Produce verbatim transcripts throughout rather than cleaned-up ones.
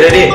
Ready?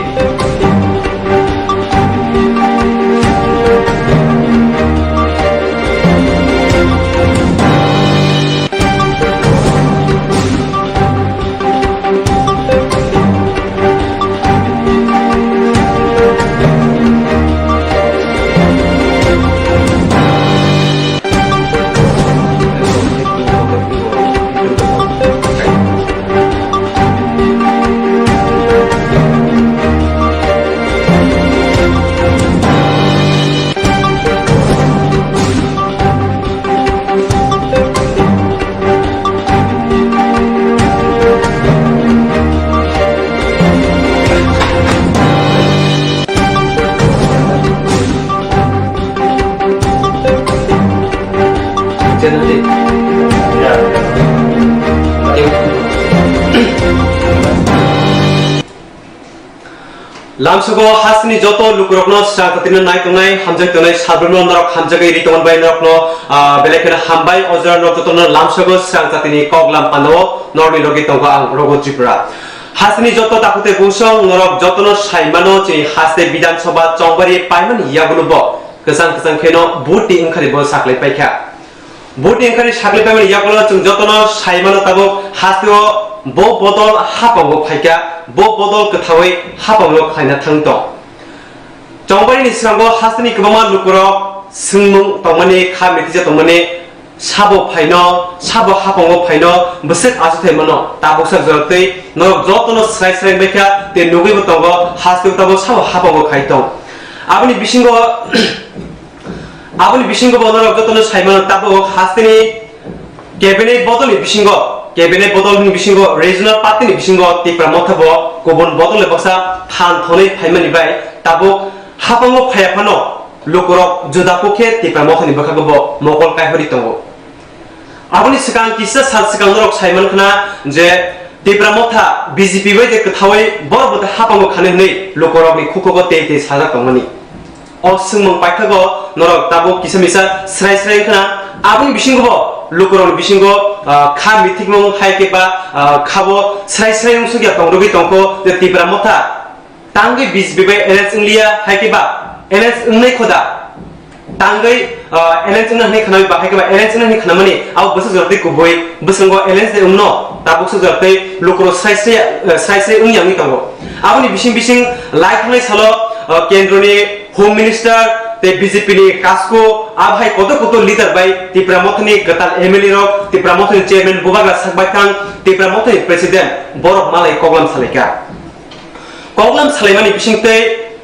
Lamsogo hasteni joto lukurokno swrang jatino nai tongnai, hamjak tongnai, sabrono norok hamjagwi ri tongmani bai norokno, ah, belai kheno hambai, o jora norok jotono lamsogo swrang jatini koklam pandao norokni logi tongo ang Rogo Tripura. Hasteni joto takhuk tei bungsong norok jotono sai mano, chini haste Bidhan Sabha chongbari paimani yagulo bo kwchang kwchang kheno vote ni wngkhani bo saklai paikha. Vote ni wngkhani saklai paimani yagulo chwng jotono sai mano tabuk hasteo bo bodol hapango phaikha, bo bodol kwthaui hapango khlaina thang tong. Chongbarini srango hasteni kwbangma lukurok swngmung tongmani, kha mitija tongmani, sabo phaino, sabo hapango phaino, bwswk achukthai mano, tabuksa jora twi norok jotono srai srai wngbaikha, tei nugwibo tongo, hasteo tabuk sabo hapango khai tong. Aboni bisingo, aboni bisingo bo norok jotono sai mano, tabuk hasteni Cabinet bodolni bisingo, cabinet bodolni bisingo, regional party ni bisingo Tipra Motha bo kubun bodol bai baksa phan thonwi phaimani bai tabuk hapango phaiya phano lukurok juda kukhe Tipra Motha ni bwkhago bo mokol kaihori tongo. Aboni swkang kisa sal swkang norok sai mankhna je Tipra Motha B J P bai je kwthaui borok bo hapango khani hwnwi lukurokni khukugo tei tei sajak tongmani. O swngmung paithago norok tabuk kisa misa srai srai wngkhna. Aboni bisingo bo lukurokni bisingo, ah, kha mithikmung hai khe ba, ah, khabo srai srai wngsukya tongrogwi tongkho je Tipra Motha tangwi B J P bai alliance wngliya hai khe ba alliance wngnai khoda tangwi, ah, alliance wngna hwnwi khnamwi ba hai khe ba alliance wngna hwnwi khnamani abo bwswk jora twi kubui bwskango alliance de wngno tabuk swk jora twi lukurok srai srai, ah, srai srai wngya wngwi tongo. Aboni bising bising lai thangnai salo, ah, kendroni Home Minister tei B J P ni kasko, abo hai kotor kotor leader bai Tipra Mothani kwtal M L A rok, Tipra Mothani chairman Bubagra Sakbaithang, Tipra Mothani president borok malai koklam salaikha. Koklam salaimani bisingtwi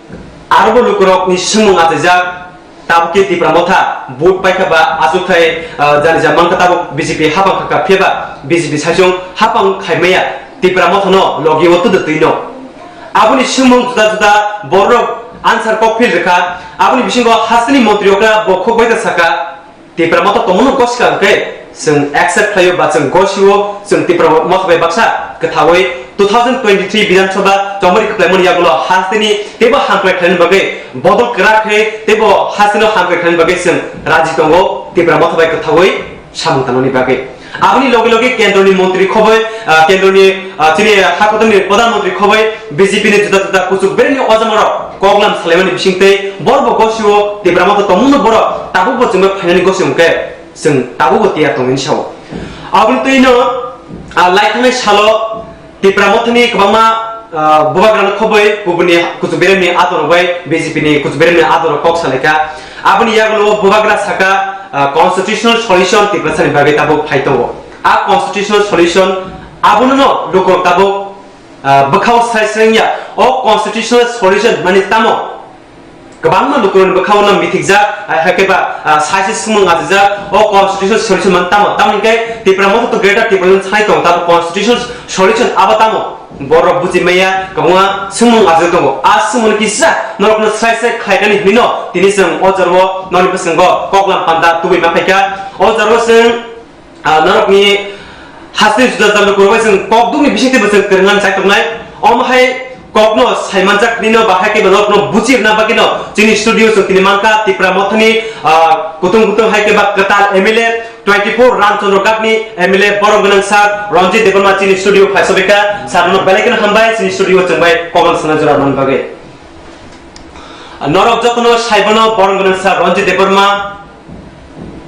arobo lukurokni swngmung achaijak, tabukhe Tipra Motha vote paikha ba achukthai, ah, jani ja mankha tabuk B J P hapang kha, kha phiyaba B J P saichung hapang khaimaya Tipra Mothano logi o twdwtwino. Aboni swngmung juda juda borok answer kokphil rwkha. Aboni bisingo hasteni montri okra bo khok bai ta saka, Tipra Motha tongmano gosikha hwnkhe chwng accept khlaio ba chwng gosio, chwng Tipra Motha bai baksa kwthaui two thousand twenty-three Bidhan Sabha chongmari kwplaimani yagulo hasteni teibo hamkrai khlaini bagwi bodol kwrak khe teibo hasteno hamkrai khlaini bagwi chwng raji tongo Tipra Motha bai kwthaui samung tangnani bagwi. Aboni loge loge kendroni montri khoboi, ah, kendroni, ah, chini hakotorni pradhan montri khoboi B J P ni juda juda kuchuk bereni ojamarok koklam salaimani bisingtwi borbo gosio Tipra Motha tongmungno borok tabukbo chwngno phainani gosio hwnkhe chwng tabukbo tiyar tongmani sao. Aboni twino, ah, lai thangnai salo Tipra Mothani kwbangma, ah, bubagrano khoboi kubuni kuchuk beremni adorok bai B J P ni kuchuk beremni adorok kok salaikha. Aboni yagulo bubagra saka, ah, constitutional solution Tiprasani bagwi tabuk phai tongo. A constitutional solution abono no lukurok tabuk, ah, bwkhao srai srai wngya. O constitutional solution mani tamo? Kwbangma lukurokni bwkhao no mithikjak, hai, hai khe ba, ah, saisi swngmung achijak, o constitutional solution man tamo? Tamo hwnkhe Tipra Motha to Greater Tipraland sai tong, tamo constitutional solution abo tamo? Borok buji maya, kwbangma swngmung achijak tongo. A swngmung kisa norokno srai srai khlaikani hwnwi no tini chwng o jorao noni bwskango koklam panda tubui ma phaikha. O jorao chwng Ah, norokni haste juda juda lukurok bai chwng kokdukni bisingtwi bo chwng kwrwngna chai tongnai. Omo hai kokno saimanjak nino ba hai khe bo norokno buchi rwna bagwino chini studio chwng tini mankha Tipra Mothani, ah, kutung kutung hai khe ba kwtal M L A, twenty-four Ramchandra Ghat ni M L A borok gwnang sir Ranjit Debbarma chini studio phai sobaikha, sir no belai kheno hambai chini studio chwng bai kobang sana jora man bagwi. Norok jotono saibono borok gwnang sir Ranjit Debbarma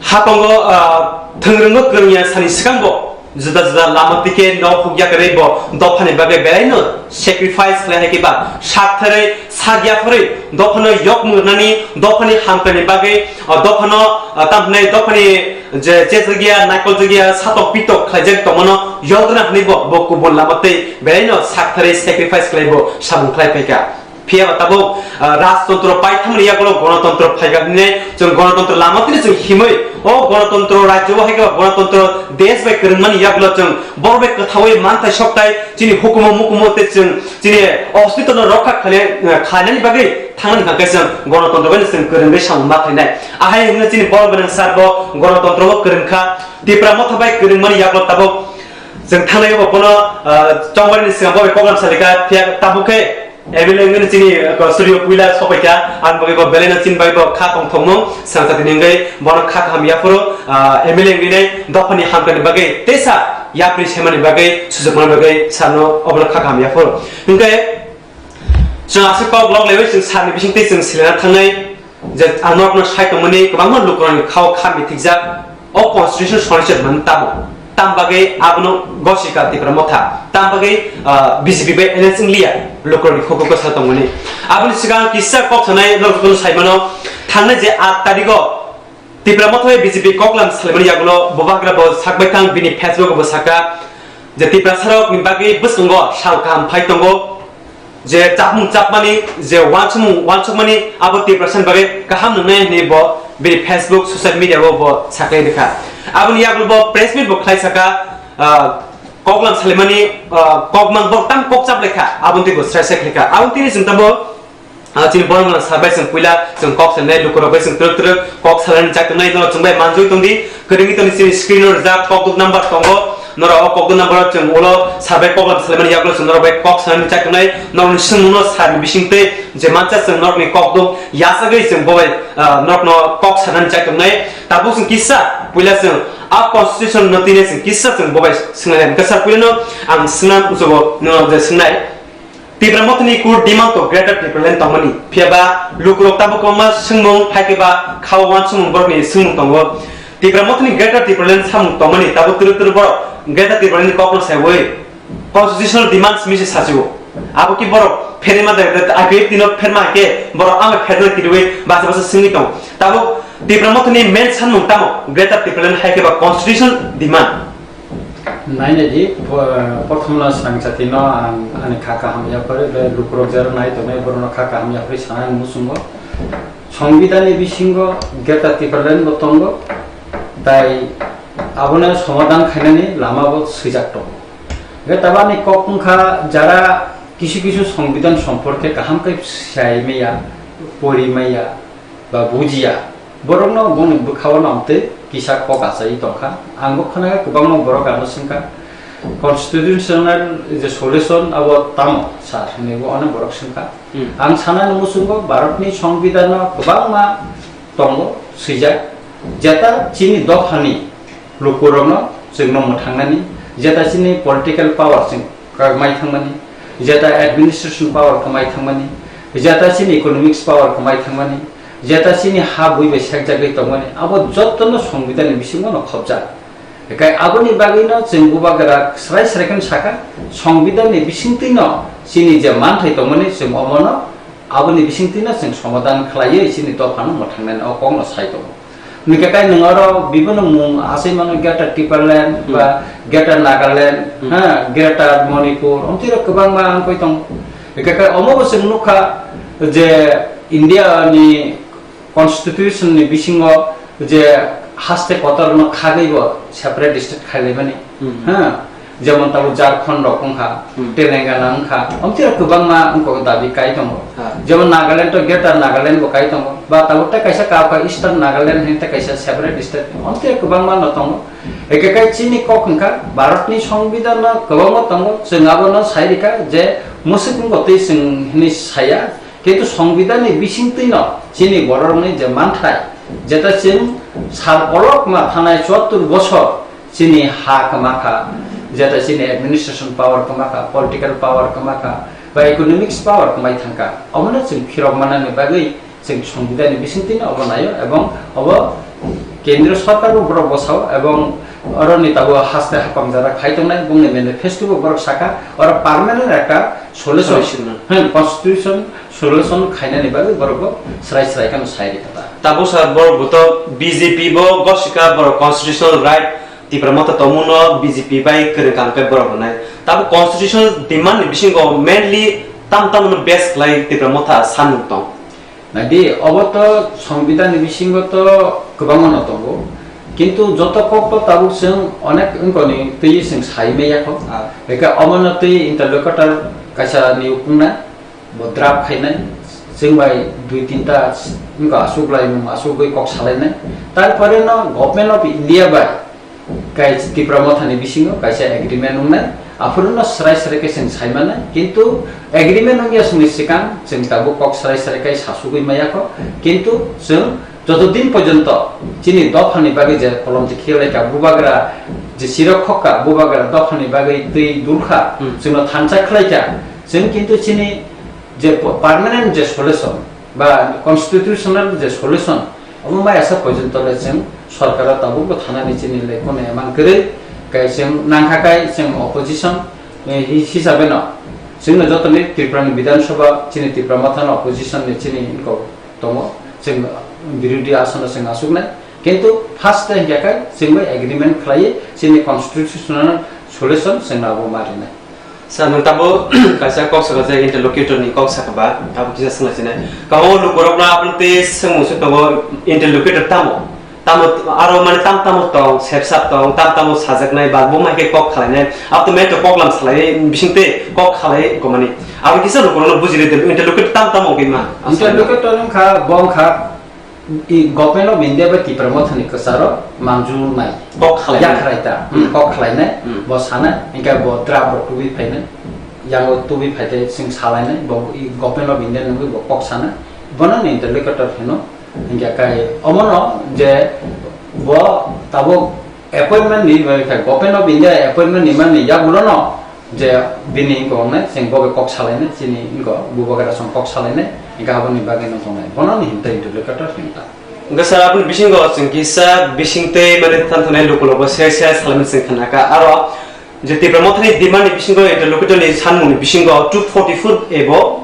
hatongo, ah, thwngwrwngno kwrwngya sani swkangbo juda juda lama tike nok hukya kwrwi bo dophani bagwi belaino sacrifice khlai hai khe ba sak tharwi sak yapharwi dophano yok mwngnani dophani hamkani bagwi, ah, dophano, ah, tamhinai dophani je chejagya naikoljagya satok pitok khlaijak tongmano yogna hwnwi bo, bo kubun lama tei belaino sak tharwi sacrifice khlai bo samung khlai phaikha. Phiya ba tabuk, ah, rajtontro paithamni yagulo gonotontro phaiga hwnwi chwng gonotontro lama tini chwng himwi o gonotontro rajyo bo hai khe ba gonotontro desh bai kwrwngmani yagulo chwng borok bai kwthaui manthai sokthai chini hukumu mukumu tei chwng chini ostitwno rokha khlai-, ah, khlainani bagwi thangnani hwnkhe chwng gonotontro bai chwng kwrwngwi samung ma khlainai. Ahai hwnwi chini borok gwnang sir bo gonotontro bo kwrwngkha. Tipra motha bai kwrwngmani yagulo tabuk chwng thangnai bo bono, ah, chongmani swkang bo bai program salikha phiya tabuk khe M L A wngwi chini, uh, studio puila sopaikha, ang bagwi bo belaino chini bagwi bo kha tongthokmung, sangsa tini wngwi bono kha kaham yaphuru, uh, M L A wngwi nai dophani hamkani bagwi teisa yapri semani bagwi sujukmani bagwi sarno obono kha kaham yaphuru. Hinkhe chwng aswk kok lok laiwi chwng sarni bisingtwi chwng silena thangnai. Je ang norokno sai tongmani kwbangma lukurokni khao kha mithikjak, o constitution sonai se man tamo. Tam bagwi abono gosika Tipra Motha, tam bagwi, ah, B J P bai alliance wngliya lukurokni khukuk sa tongmani. Aboni swkang kisa kok sanai norokno sai mano, thangnai je aat tarigo Tipra Motha bai B J P koklam salimani yagulo bubagra bo sakbai thang bini Facebook bo saka, je Tiprasarokni bagwi bwskango sal kaham phai tongo, je chapmung chapmani, je wansukmung wansukmani abo Tiprasani bagwi kaham nwngnai hwnwi bo bini Facebook, social media o bo saklai rwkha. Aboni yagulo bo press meet bo khlai saka, ah, koklam salimani, ah, kokmang bo tam kok chap laikha, aboni twi bo srai srai khlaikha. Aboni tini chwng tabuk Ah, chini borok no sabai chwng puila chwng kok sanai lukurok bai chwng twrwk twrwk kok sanani chak tongnai norok chwng bai manjui tongdi. Kwrwngwi tongdi chini screen o rijak kokduk number tongo. Norok o kokduk number o chwng ulo sabai koklam salaimani yagulo chwng norok bai kok sanani chak tongnai. Norokni swngmungno sani bisingtwi je mansa chwng norokni kokduk yachagwi chwng bo bai, ah, norokno kok sanani chak tongnai. Tabuk chwng kisa puila chwng a constitution no tini chwng kisa chwng bo bai swngnai. Kisa puilano ang swngnam uchugo no je swngnai. Tipra Mothani core demand to Greater Tipraland tongmani, phiya ba lukurok tabuk kwbangma swngmung, hai khe ba khao wansukmung borokni swngmung tongo. Tipra Mothani Greater Tipraland samung tongmani tabuk twrwk twrwk borok Greater Tipraland ni kokno saiwi constitutional demands misi sachiwo. Abo ki borok pherima de, de, I P F T no pherma hai khe borok ama pherna kiriwi basa basa swngwi tong. Tabuk Tipra Mothani main sanmung tamo Greater Tipraland hai khe ba constitutional demand. Nainai di, po-, prothom no swrang jati no ang ani kha kaham yaphari, bai lukurok jera nai tongnai borok no kha kaham yaphari sanai muchungo. Songbidan ni bisingo Greater Tipraland bo tongo, tai abono somadan khainani lama bo swijak tongo. Hwnkhe tabani kok wngkha jara kisu kisu songbidan somporke kaham khe sai maya, pori maya, ba bujiya, borokno boni bwkhao no amtwi kisa kok achai tongkha. Ang bo khna kha kwbangma borok ano swngkha, constitutional je solution abo tamo sir hinwi bo onek borok swngkha. Hmm. Ang sanani muchungo Bharatni Songbidanno kwbangma tongo swijak, jeta chini dophani lukurokno chwngno mwthangnani, jeta chini political power chwng kwmai thangmani, jeta administration power kwmai thangmani, jeta chini economics power kwmai thangmani, jeta chini ha bui bai sekjagwi tongmani, abo jottono Songbidanni bisingo no khobjak. Ekai aboni bagwino chwng bubagra srai srai kheno sakha, Songbidanni bisingtwino chini je manthai tongmani chwng omono aboni bisingtwino chwng somadan khlaiwi chini dophano mwthangnani o kokno sai tongo. Hwnkhe kai nwng oro bibino mung asai mano Greater Tipraland Hmm. ba Greater Nagaland, Hmm. ha, Greater Manipur, omtwi rok kwbangma wngwi tongo. Hwnkhe kai omo bo chwng nukha je India ni constitution ni bisingo je haste kotor no khagwi bo separate state khailaimani. Hmm. Ha, jemon tabuk Jharkhand rok wngkha, Hmm. Telangana wngkha, omtwi rok kwbangma wngkha dabi kai tongo. Ha. Jemon Nagaland to Greater Nagaland bo kai tongo, ba tabuk tei kaisa kha kha Eastern Nagaland hinwi tei kaisa separate state, omtwi rok kwbangma no tongo. Eke kai chini kok wngkha Bharatni Songbidan no kwbangma tongo, chwng abono sai rikha je mwswk wngkha tei chwng hinwi saya, kintu Songbidan ni bisingtwi no chini borok ni je manthai, Jeta chwng sal kolokma thanai chuattur bosor chini ha kwma kha, jeta chini administration power kwma kha, political power kwma kha, ba economics power kwmai thangkha, omono chwng phirok manani bagwi chwng Songbidanni bisingtwino obo naio, ebong obo Kendriya Sorkar bo borok bosao, ebong oroni tabuk haste hapang jara khai tongnai, bongni manifesto bo borok sakha, oro permanent ekta solution, Solution. Hmm, constitution solution khainani bagwi borok bo srai srai kheno sai rikha ta. Tabuk sir, borok bo to B J P bo gosika, borok constitutional right Tipra Motha tongmungno B J P bai kwrwng kaham khe borok rwnai. Tabuk constitutional demand ni bisingo mainly tam tamno base khlai Tipra Motha sanmung tong? Naidi, obo to Songbidanni bisingo to kwbangma no tongo. Kintu joto kok to tabuk chwng onek wngkoni twi chwng sai maya kho. Ah. Eka omono twi interlocutor kaisa niyok wngna, bo draft khainai, chwng bai dui tinta wngkha aswk laimung, aswk bai kok salainai. Tarpore no Government of India bai Kai Tipra Mothani bisingo kaisa agreement wngnai, aphuru no srai srai khe chwng sai mannai, kintu agreement wngya songni swkang chwng tabuk kok srai srai khe sasugwi maya kho, kintu chwng joto din porjonto chini dophani bagwi je kolom je khiya laikha, bubagra je sirok khokha, bubagra dophani bagwi twi dulkha, Hmm. chwngno thansa khlaikha, chwng kintu chini je po-, permanent je solution ba constitutional je solution, omo mai asa porjonto le chwng sorkaro tabukbo thanani chini le kono emang kwrwi, kai chwng nangkha kai chwng opposition, eh, hi-, hisabe no chwngno jotoni Tripura ni Bidhan Sabha chini Tipra Mothano opposition ni chini wngkok tongo, chwng birodhi asono chwng asuknai, kintu first time hinkhe kai chwng bai agreement khlaiwi chini constitutional solution chwngno abo ma rinai. Sir, nwng tabuk kaisa kok saka je interlocutor ni kok saka ba, tabuk kisa swngna sinai. Kabo lukurok no aboni tei swngmung swi tongo interlocutor tamo? Tamo aro mane tam tamo tong, sepsap tong, tam tamo sajaknai ba bo mai khe kok khalainai. Abo to meto kok lam salai bising tei kok khalai komani. Abo kisa lukurok no bujili de interlocutor tam tamo khe ma. Interlocutor wngkha, bo wngkha I Government of India bai Tipra Mothani kwcharo manjunai. Kok khlainai. Yakhrai ta, hmm, kok khlainai, hmm, bo sanai, hinkhe bo draft rok tubui phainai, yango tubui phaitei chwng salainai, bo i Government of India nungwi bo kok sanai, bono ni interlocutor hino, hinkhe kai omono je bo tabuk appointment ni bai kha, Government of India appointment ni mani yagulo no je bini wngkok wngnai, chwng bo bai kok salainai, chini wngkok bubagra song kok salainai, hinkhe aboni bagwi no tongnai, bono ni hintai interlocutor hinta. Hwnkhe sir, aboni bisingo chwng kisa bising tei mane thanthunai lukulogo se se salaimani chwng khanakha. Aro je Tipra Mothani demand ni bisingo interlocutor ni sanmung ni bisingo two forty-four A bo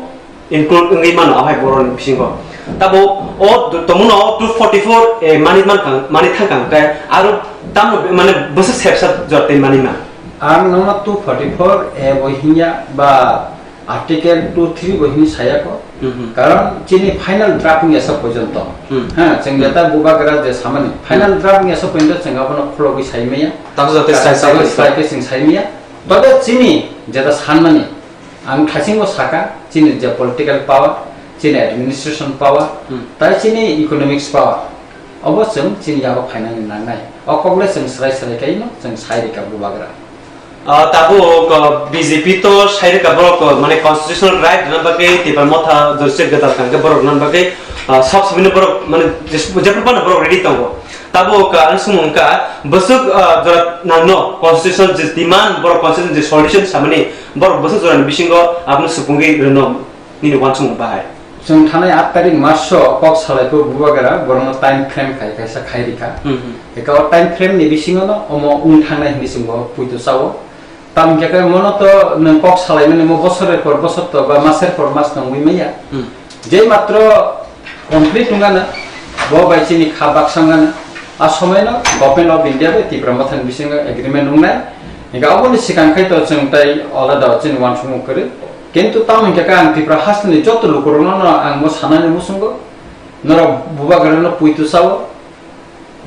include wngwi mano, ahai borokni bisingo. Tabo o d-, tongmano two forty-four A mani mankha, mani thangkha hwnkhe aro tamno mane bwswk sepsa jora tei mani ma? Ang nono two forty-four A bo hinya ba Article two three bo hini saya ko. Mhm. Karon chini final draft wngya sa porjonto. Hmm. Ha, chwng Hmm. jeta bubagra je samani final Hmm. draft wngya sa porjonto chwng abono khulogwi sai maya. Tamo jate Ka-, sai sai tamo sai sai ke chwng sai maya. Tobe chini jeta sanmani ang thaisingo saka chini je political power, chini administration power, Hmm. tai chini economics power. Obo chwng chini yago phainani nangnai. O kokle chwng srai srai kaino chwng sai rika bubagra. Ah, tabuk, ah, B J P to sai rwkha borok, ah, mane constitutional right rwna bagwi Tipra Motha jorse gwdal kangkhe borok rwna bagwi, ah, sab sabino borok mane jes-, jephru phano borok ready tongo. Tabuk, ah, ang swngmung wngkha, bwswk, ah, jora nangno constitutional je demand, borok constitutional je solution samani borok bwswk jorani bisingo abono supungwi rwno? Nini uansukmung bahai. Chwng thanai aat tarik maso kok salai phuru bubagra borokno time frame khai kaisa khai rikha. Hmm, hmm. Eka o time frame ni bisingo no omo wng thangnai hinwi chwng bo puito sao. Tamo khe khe mono to nwng kok salaimani mo bosor por bosor to ba maser por mas nongwi maya. Hmm. Je matro complete wngana, bo bai chini kha baksa wngana. A somoino Government of India bai Tipra Mothani bisingo agreement wngnai. Hingke aboni swkang khai to chwng tai alada chini uansukmung kwrwi. Kintu tamo hingke khe ang Tripura hasteni joto lukurokno no ang bo sanani muchungo, norok bubagrano puitu sao,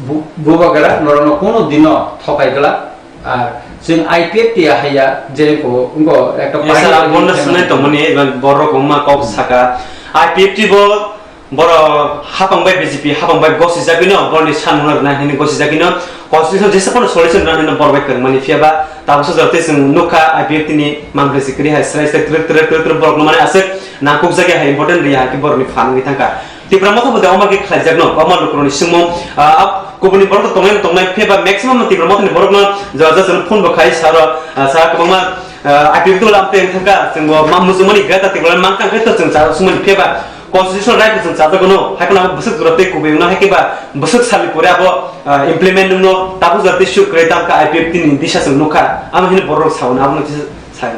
bu-, bubagra norokno kunu dino thokai glak. Ar chwng I P F T haiya je ko, wngko ekta Yes, sir, party ang bonda hinwi swngwi tongmani, borok wngma kok Hmm. saka. I P F T bo Borok hapang bai B J P, hapang bai gosijagwino, borokni sanmungno rwna hinwi gosijagwino, constitution jesa phano solution rwna hinwi borok bai kwrwngmani, phiya ba tabuksa jora tei chwng nukha I P F T ni manpli sikiri hai srai srai twrwk twrwk twrwk twrwk borokno mane aswk nangkukjagwi hai important rwya hai khe borokni phan wngwi thangkha. Tipra Motha bo de omar ke khlaijakno, omar lukurokni singmo, ah, kubuni borok to tongnai tongnai, pheba maximum Tipra Mothani borokno jora jora phone bo khai saro, ah, sa kwbangma, ah, I P F to lam teng thangka, chwng bo ma mujungmani gata Tipra mangkang khe to chwng cha sumani pheba constitutional right chwng cha jagano, hai khna bwswk jora tei kubui wngna hai khe ba bwswk salni pore abo, ah, implement wngno tabuk jora tei suk kwrwi tamkha I P F T ni disa chwng nukha, amo hini borok sauna abo no kisa sai.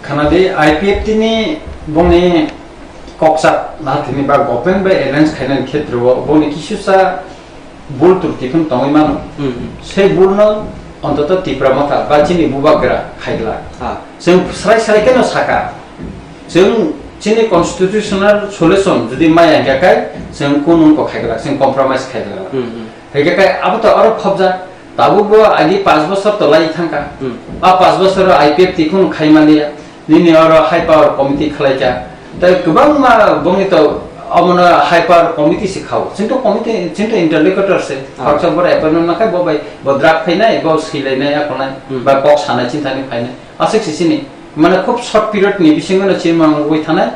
Khana di I P F T ni bongni koksa na tini ba government bai alliance khainani khetreo bongni kisusa bul turti phano tongwi mano. Hmm. Sei bulno ontoto Tipra Motha ba chini bubagra khaigla. Ah. Chwng srai srai kheno saka. Chwng chini constitutional solution jodi maya hingkha khai chwng kunung ko khaigla, chwng compromise khaigla. Hmm, hmm. Hingkha khai abo to aro khobjak. Tabuk bo agi panch bosor to lai thangkha. Hmm. A panch bosor o I P F T khun khai maliya. Nini oro high power committee khlai kha. Tai kwbangma bongni to omono high power committee se khao. Chinto committee, chinto interlocutor se. Ah. Khoroksa boro appointment ma khai bo bai bo draft phainai, bo swilainai, akonai, Hmm. ba kok sanai chintani phainai. Aswk se chini. Mane khub short period ni bisingo no chini mangwi thanai.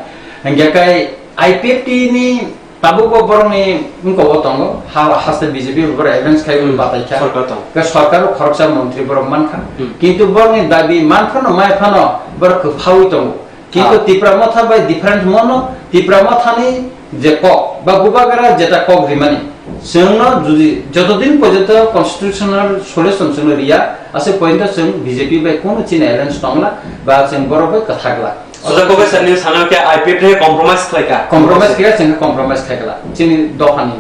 Hingkha khai I P F T ni Tabuk bo borokni wngkok o tongo, ha-, haste B J P bo borok alliance khai Hmm. batai kha. Sorkar tongo. Khe sorkar o khoroksa montri borok mankha. Hmm. Kintu borokni dabi manphano maiphano borok kwphaui tongo. Kintu Ah. Tipra Motha bai different mono, Tipra Mothani je kok ba bubagra jeta kok rimani, chwngno jodi jotodin porjonto constitutional solution chwngno riya, ase porjonto chwng B J P bai kono chini alliance tongla ba chwng borok bai kwthakla. Sojak kok bai sani sana khe I P F ni compromise khlai kha. Compromise khe chwng compromise khaikla. Chini dophani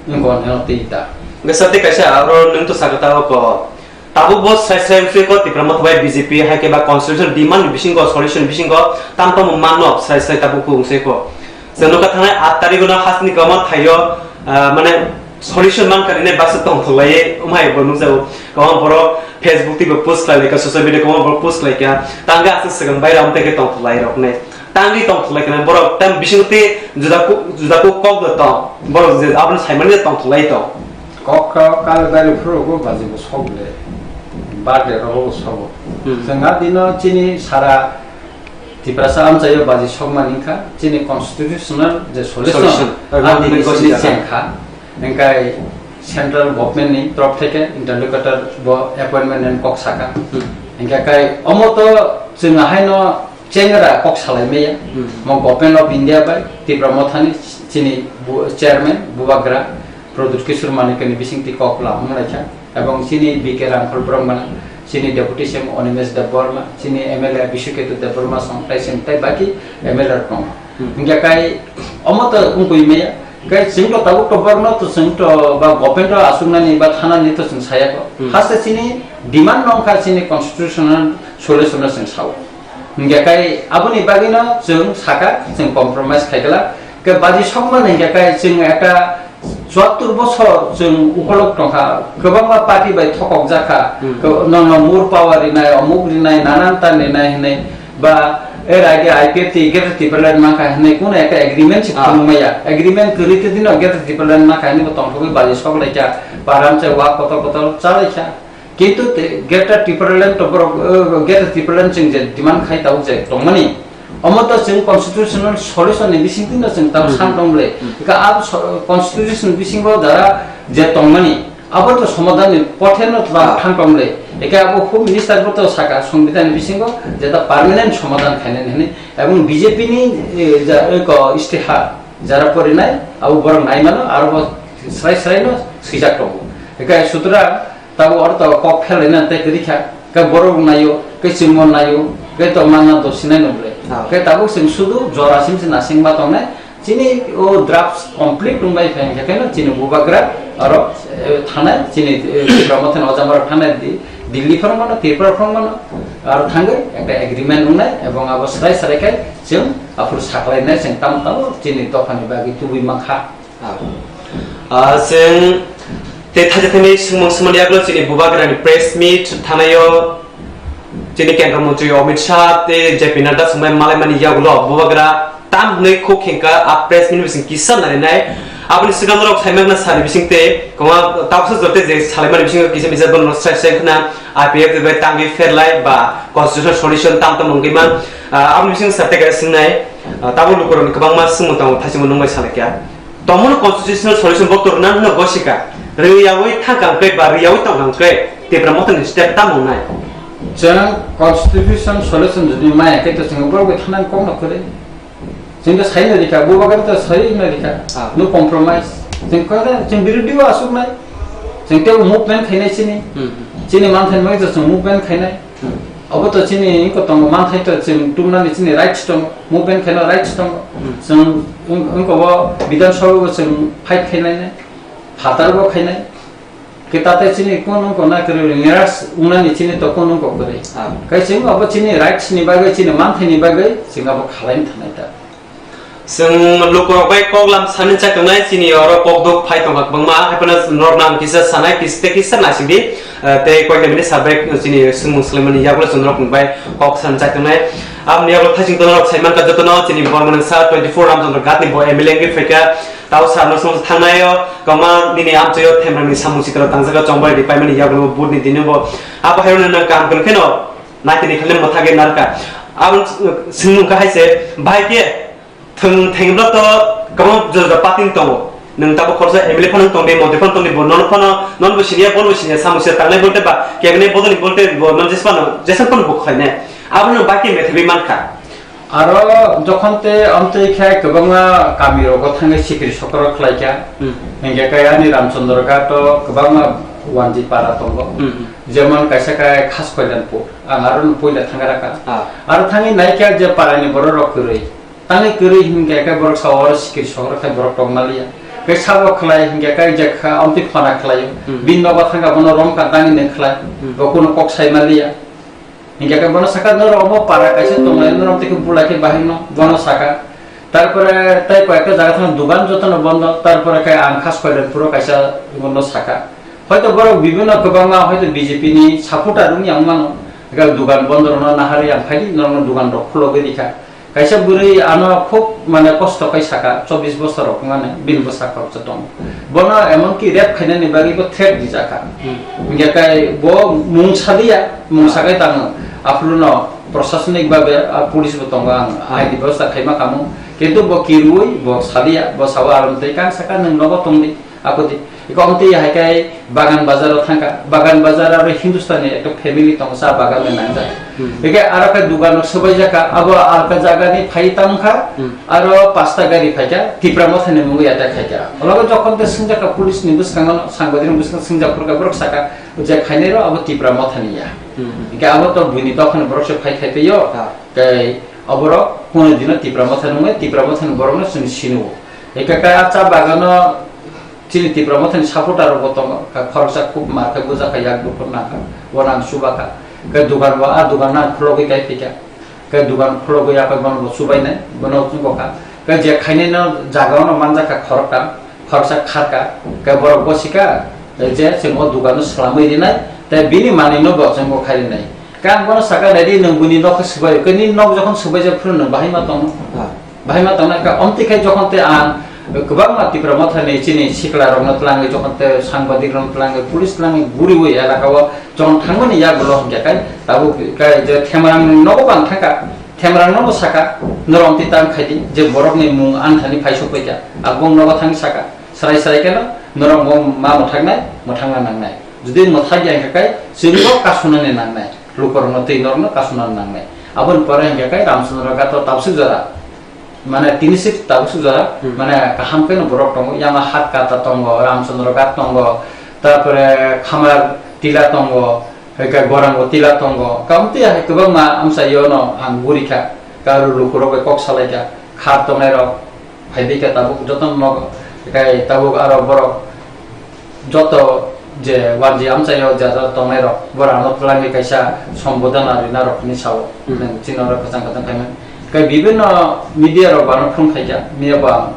wngkha hwnwi twi ta. Hwnkhe sati kaisa aro nwng to sakha ta ko. Tabuk bo srai srai wngse ko Tipra Motha bai B J P hai khe ba constitution demand ni bisingo solution bisingo tam tamo manno srai srai tabuk ko wngse ko. Chwng nokha thangnai aat tarikh no hasni kwbangma thaio, ah, mane solution man kari nai baksa tongthok lai, umhai bo nukjago. Kwbangma borok Facebook tei bo post khlai lai kha, social media kwbangma borok post khlai kha. Tangwi aswk swkang bai ram tei khe tongthok lai rok nai. Tangwi tongthok lai kha borok, tam bisingo tei juda ku, juda ku kok da tong. Borok je aboni saimani tongthok lai tong. Kok ka kal dari phuru go baji bo sok le. Bar de ro go sok. Hmm. Chwng a dino chini sara Tiprasa amchaio baji sokmani wngkha, chini constitutional je solution, Solution. Ang Ang ni ni gosi gosi jaka. Chengkha, hingkai central government ni torop theke interlocutor bo appointment ni kok saka. Hmm. Hingkai kai omo to chwng haino chengra kok salai maya, Hmm. mo Government of India bai Tipra Mothani chini bu-, chairman Bubagra Pradyut Kishore Manikya ni bisingtwi kok lamung lai kha. Ebong chini B K Ramphal Brahmana, chini Deputy C M Animesh Debbarma, chini M L A Bishuketu Debbarma song, tai sing tai baki M L A rok tongo. Hmm. Hingkhe kai omo to wngkui maya, kai chwng to tabuk to borno to chwng to ba government o asuknani ba thanani to chwng saya ko. Hmm. Haste chini demand no wngkha chini constitutional solution no chwng sao. Hingkhe kai aboni bagwi no chwng saka, chwng compromise khaikla. Ke baji sokmani hingkhe kai chwng ekta Chuattur bosor chwng ukolok tongkha, kwbangma party bai thokok jakha, Hmm. Kw-, nono more power rinai, omuk rinai, nanan tan rinai hinwi ba er age I P F T Greater Tipraland mankha hinwi kuno ekta agreement se Ah. Phunukmaya. Agreement kwrwi twi dino Greater Tipraland mankha hinwi bo tongthogwi bali sok laikha, param se wa kotor kotor cha laikha. Kintu te Greater Tipraland to borok, uh, Greater Tipraland chwng je demand khai tabuk je tongmani, omo to chwng constitutional solution ni bisingtwi no chwng tamo Hmm. San tong le. Hmm. Eka abo so-, constitution bisingo dara je tongmani, abo to somadhan ni pothe no ta Ah. Thang tong le. Eka abo Home Minister bo to saka Songbidan ni bisingo je ta permanent somadhan khainani hinwi. Ebong B J P ni, eh, ja, eko istihar jara porinai abo borok nai mano, aro bo srai srai no swijak tongo. Eka sutra Tabo oro to kok phelai na tei kwrwi kha, khe borok naio, khe chwngno naio, khe to manna do sinai no bwle. Ah. Khe tabuk chwng sudu jora sim se nasing ma tongnai, chini o draft complete wng bai phai khe no chini bubagra oro, eh, thanai, chini, eh, Tipra Motha ni ojama rok thanai di, Delhi phano mano, Tripura phano mano, aro thangwi ekta agreement wngnai, ebong abo srai srai khai chwng aphuru saklainai chwng tamo tamo chini dophani bagwi tubui mankha. Ah. Ah, chwng tei thaisa thaini swngmung swmani yagulo chini bubagrani press meet thanaio chini Kendra Mantri Amit Shah tei J P Nadda swngmai malaimani yagulo bubagra tam hwnwi khuk khengkha a press meet bising kisa narinai. Aboni swkang norok saimakna sari bising tei kwma tabuksa jote je salaimani bisingo kisa misa bono srai srai khna I P F T bai tangwi pherlai ba constitutional solution tam tam wngwi man. Ah, aboni bising sa tei kaisa swngnai, ah, tabuk lukurokni kwbangma swngmung tongo thaisingmo nungbai salaikha. Tongmani constitutional solution bo kwrwngna hwnwi gosika. Rwyawi thangkang khe ba rwyawi tongkang khe Tipra Motha ni step tamo wngnai? Chwng constitution solution jodi maya khe to chwng borok bai thangnani kokno kwrwi. Chwng to saino rikha, bubagra to saino rikha. Ah. No compromise. Chwng khe chwng birodhi o asuknai. Chwng tei movement khainai chini. Hmm. Chini manthai bai to chwng movement khainai. Hmm. Obo to chini wngkha tongo, manthai to chwng tubunani chini rights tongo, movement khaina rights tongo. Hmm. Chwng wng-, wngkha bo Bidhan Sabha bo chwng fight khainai, phatar bo khainai. Khe tate chini kunu wngkha na kwrwi, niraj wngnani chini to kunu wngkha kwrwi. Ah. Khai chwng obo chini rights ni bagwi, chini manthai ni bagwi chwng abo khalaina thanai ta. Chwng lukurok bai kok lam sani chak tongnai, chini oro kok duk phai tongkha kwbangma, hai phano norok nang kisa sanai, kisa tei kisa naisingdi, eh, tei koikna bini sabai chini swngmung swlaimani yagulo chwng norok bai kok sani chak tongnai. Aboni yagulo thaising tono norok sai mankha jotono chini bo mwnangsa twenty four Ramchandra Ghat ni bo M L A wngwi phaikha, tao sar no song thangnaio, kwbangma nini amchaio themrangni samung sikaro tangjaga chongbai ri paimani yagulo bo budni dino bo abo hairokno nang kaham kwrwng kheno naitini khaile mwthagwi narwkha. Aboni swngmung kha hai se, bahai khe Thwng thengno to kwbangma jora jora party tongo. Nwng tabuk khoroksa M L A phano tongdi, montri phano tongdi, bo nono phano, nono bo siniya, bono bo siniya, samung siniya tangnai bolte ba, kebengni bodolni bolte bo nono jesa phano, jesa phano bo khlainai. Abono baki methebwi mankha. Aro jokhon te amtwi khe kwbangma kami rogo thangwi sikiri sokoro khlaikha. Hmm. Hingkhe khe ani Ramchandra Ghat o kwbangma wanji para tongo. Hmm, hmm. Jemon kaisa khe Khas Koilanpur, ang aro no puila thangrakha. Ah. Aro thangwi naikha je parani borok rok kwrwi. Tangwi kwrwi hinkhe khe borok sao oro sikiri sokro khe borok tongmaliya. Khe sabo khlai hinkhe khe je kha amtwi phona khlaio. Hmm. Bini nogo thangkha bono romkha tangwi nung khlai. Hmm. Bo kuno kok sai maliya. Hinkhe khe bono sakha norok omo para kaisa tonglai norok tei khe bulai khe bahai no bono sakha. Tarpore tei koi ekta jaga thang dugan jotono bondo. Tarpore khe ang Khas Koilanpuro kaisa bono sakha. Hoito borok bibhinno kwbangma hoito B J P ni supporter wngya wng mano. Ega dugan bondo rwna naharwi ang phaidi norokno dugan rok khulogwi rikha. Kaisa bwrwi ano khub mane kosto kai saka, chobbish bosor rok mane bini bwsa khoroksa tongo. Bono emonki rape khainani bagwi bo threat dijakha. Hmm. Hingke kai bo mung sadiya, mung sakai tamo. Aphuru no prosasonik babe, ah, police bo tongo ang, ah, aini bebosta khaima kamo. Kintu bo kirui, bo sadiya, bo sao arom tei kang saka nwng nogo tongdi. Akoti, iko amtwi hai kai Bagan Bazar o thangkha. Bagan Bazar aro Hindustani ekta family tongo, cha bagan bai nangjak. Hmm. Eke aro khe dugan o swbaijak kha, abo alka jaga ni phai tamo kha, hmm, aro pasta gari phaikha, Tipra Mothani mungwi attack khaikha. Ologo jokhon tei swngjakha police ni bwskango, sangbadik ni bwskango swngjak phurkha, borok sakha, je khainai rok abo Tipra Mothani ya. Hmm. Eke abo to buini dophani borok se phai khai tei yo. Ha. Tei oborok kunu dino Tipra Motha nungwi, Tipra Mothani borok no chwng sino. Eke kai a cha bagano chini Tipra Mothani supporter rok bo tongo, ka khoroksa khub mar khe bujak kha, yak buphur nang kha, bo nang chuba kha. Khe dugan bo, a dugan nang khulogwi kai phi kha. Khe dugan khulogwi ya khe bono bo chubai nai, bono chugo kha. Khe je khainai no jaga o no manjak kha khoroktham, khoroksa kharka, khe borok bo sika, je chwng o dugan no swlamwi rinai, tei bini manwi no bo chwng bo khai rinai. Khe ang bono saka, "Nai di, nwng buini nok khe swbai, khe nini nok jokhon swbaijak phuru nwng bahai ma tongno?" Ha. Bahai ma tongna kha, omtwi khai jokhon tei ang kwbangma Tipra Mothani chini sikla rokno twlangwi, jokhon tei sangbadik rokno twlangwi, police twlangwi guriwi elaka o jokhon thangmani yagulo hwnkhe kai tabuk kai je Themarang nogo bang thangkha, Themarang nogo saka, norok omtwi tang khai di je borokni mung ani thani phai sokphaikha, abong nogo thang saka, srai srai kheno norok bo ma mwthaknai, mwthangna nangnai. Jodi mwthakya hwnkhe kai chwngno kasunani nangnai, lukurokno twi norokno kasunani nangnai. Aboni pore hwnkhe kai Ramchandra Ghat o tabswk jora. Mane tini sik tabuk sujak, hmm, mane kaham khe no borok tongo, yama hat kata tongo, Ramchandra Ghat tongo, tarpore Khamar tila tongo, hai khe Gorango tila tongo, kaum tei hai kwbangma amsa yono ang guri kha, karu lukurok bai kok salai kha, khat tongnai rok, hai di khe tabuk joto no kai tabuk aro borok joto je wanji amchaio jaga tongnai rok, borano twlangwi kaisa sombodana rina rok hinwi sao. Hmm. Nwng chini oro kwchang kwchang khaimani. Kai bibinno media rok bano phone khaikha, miya ba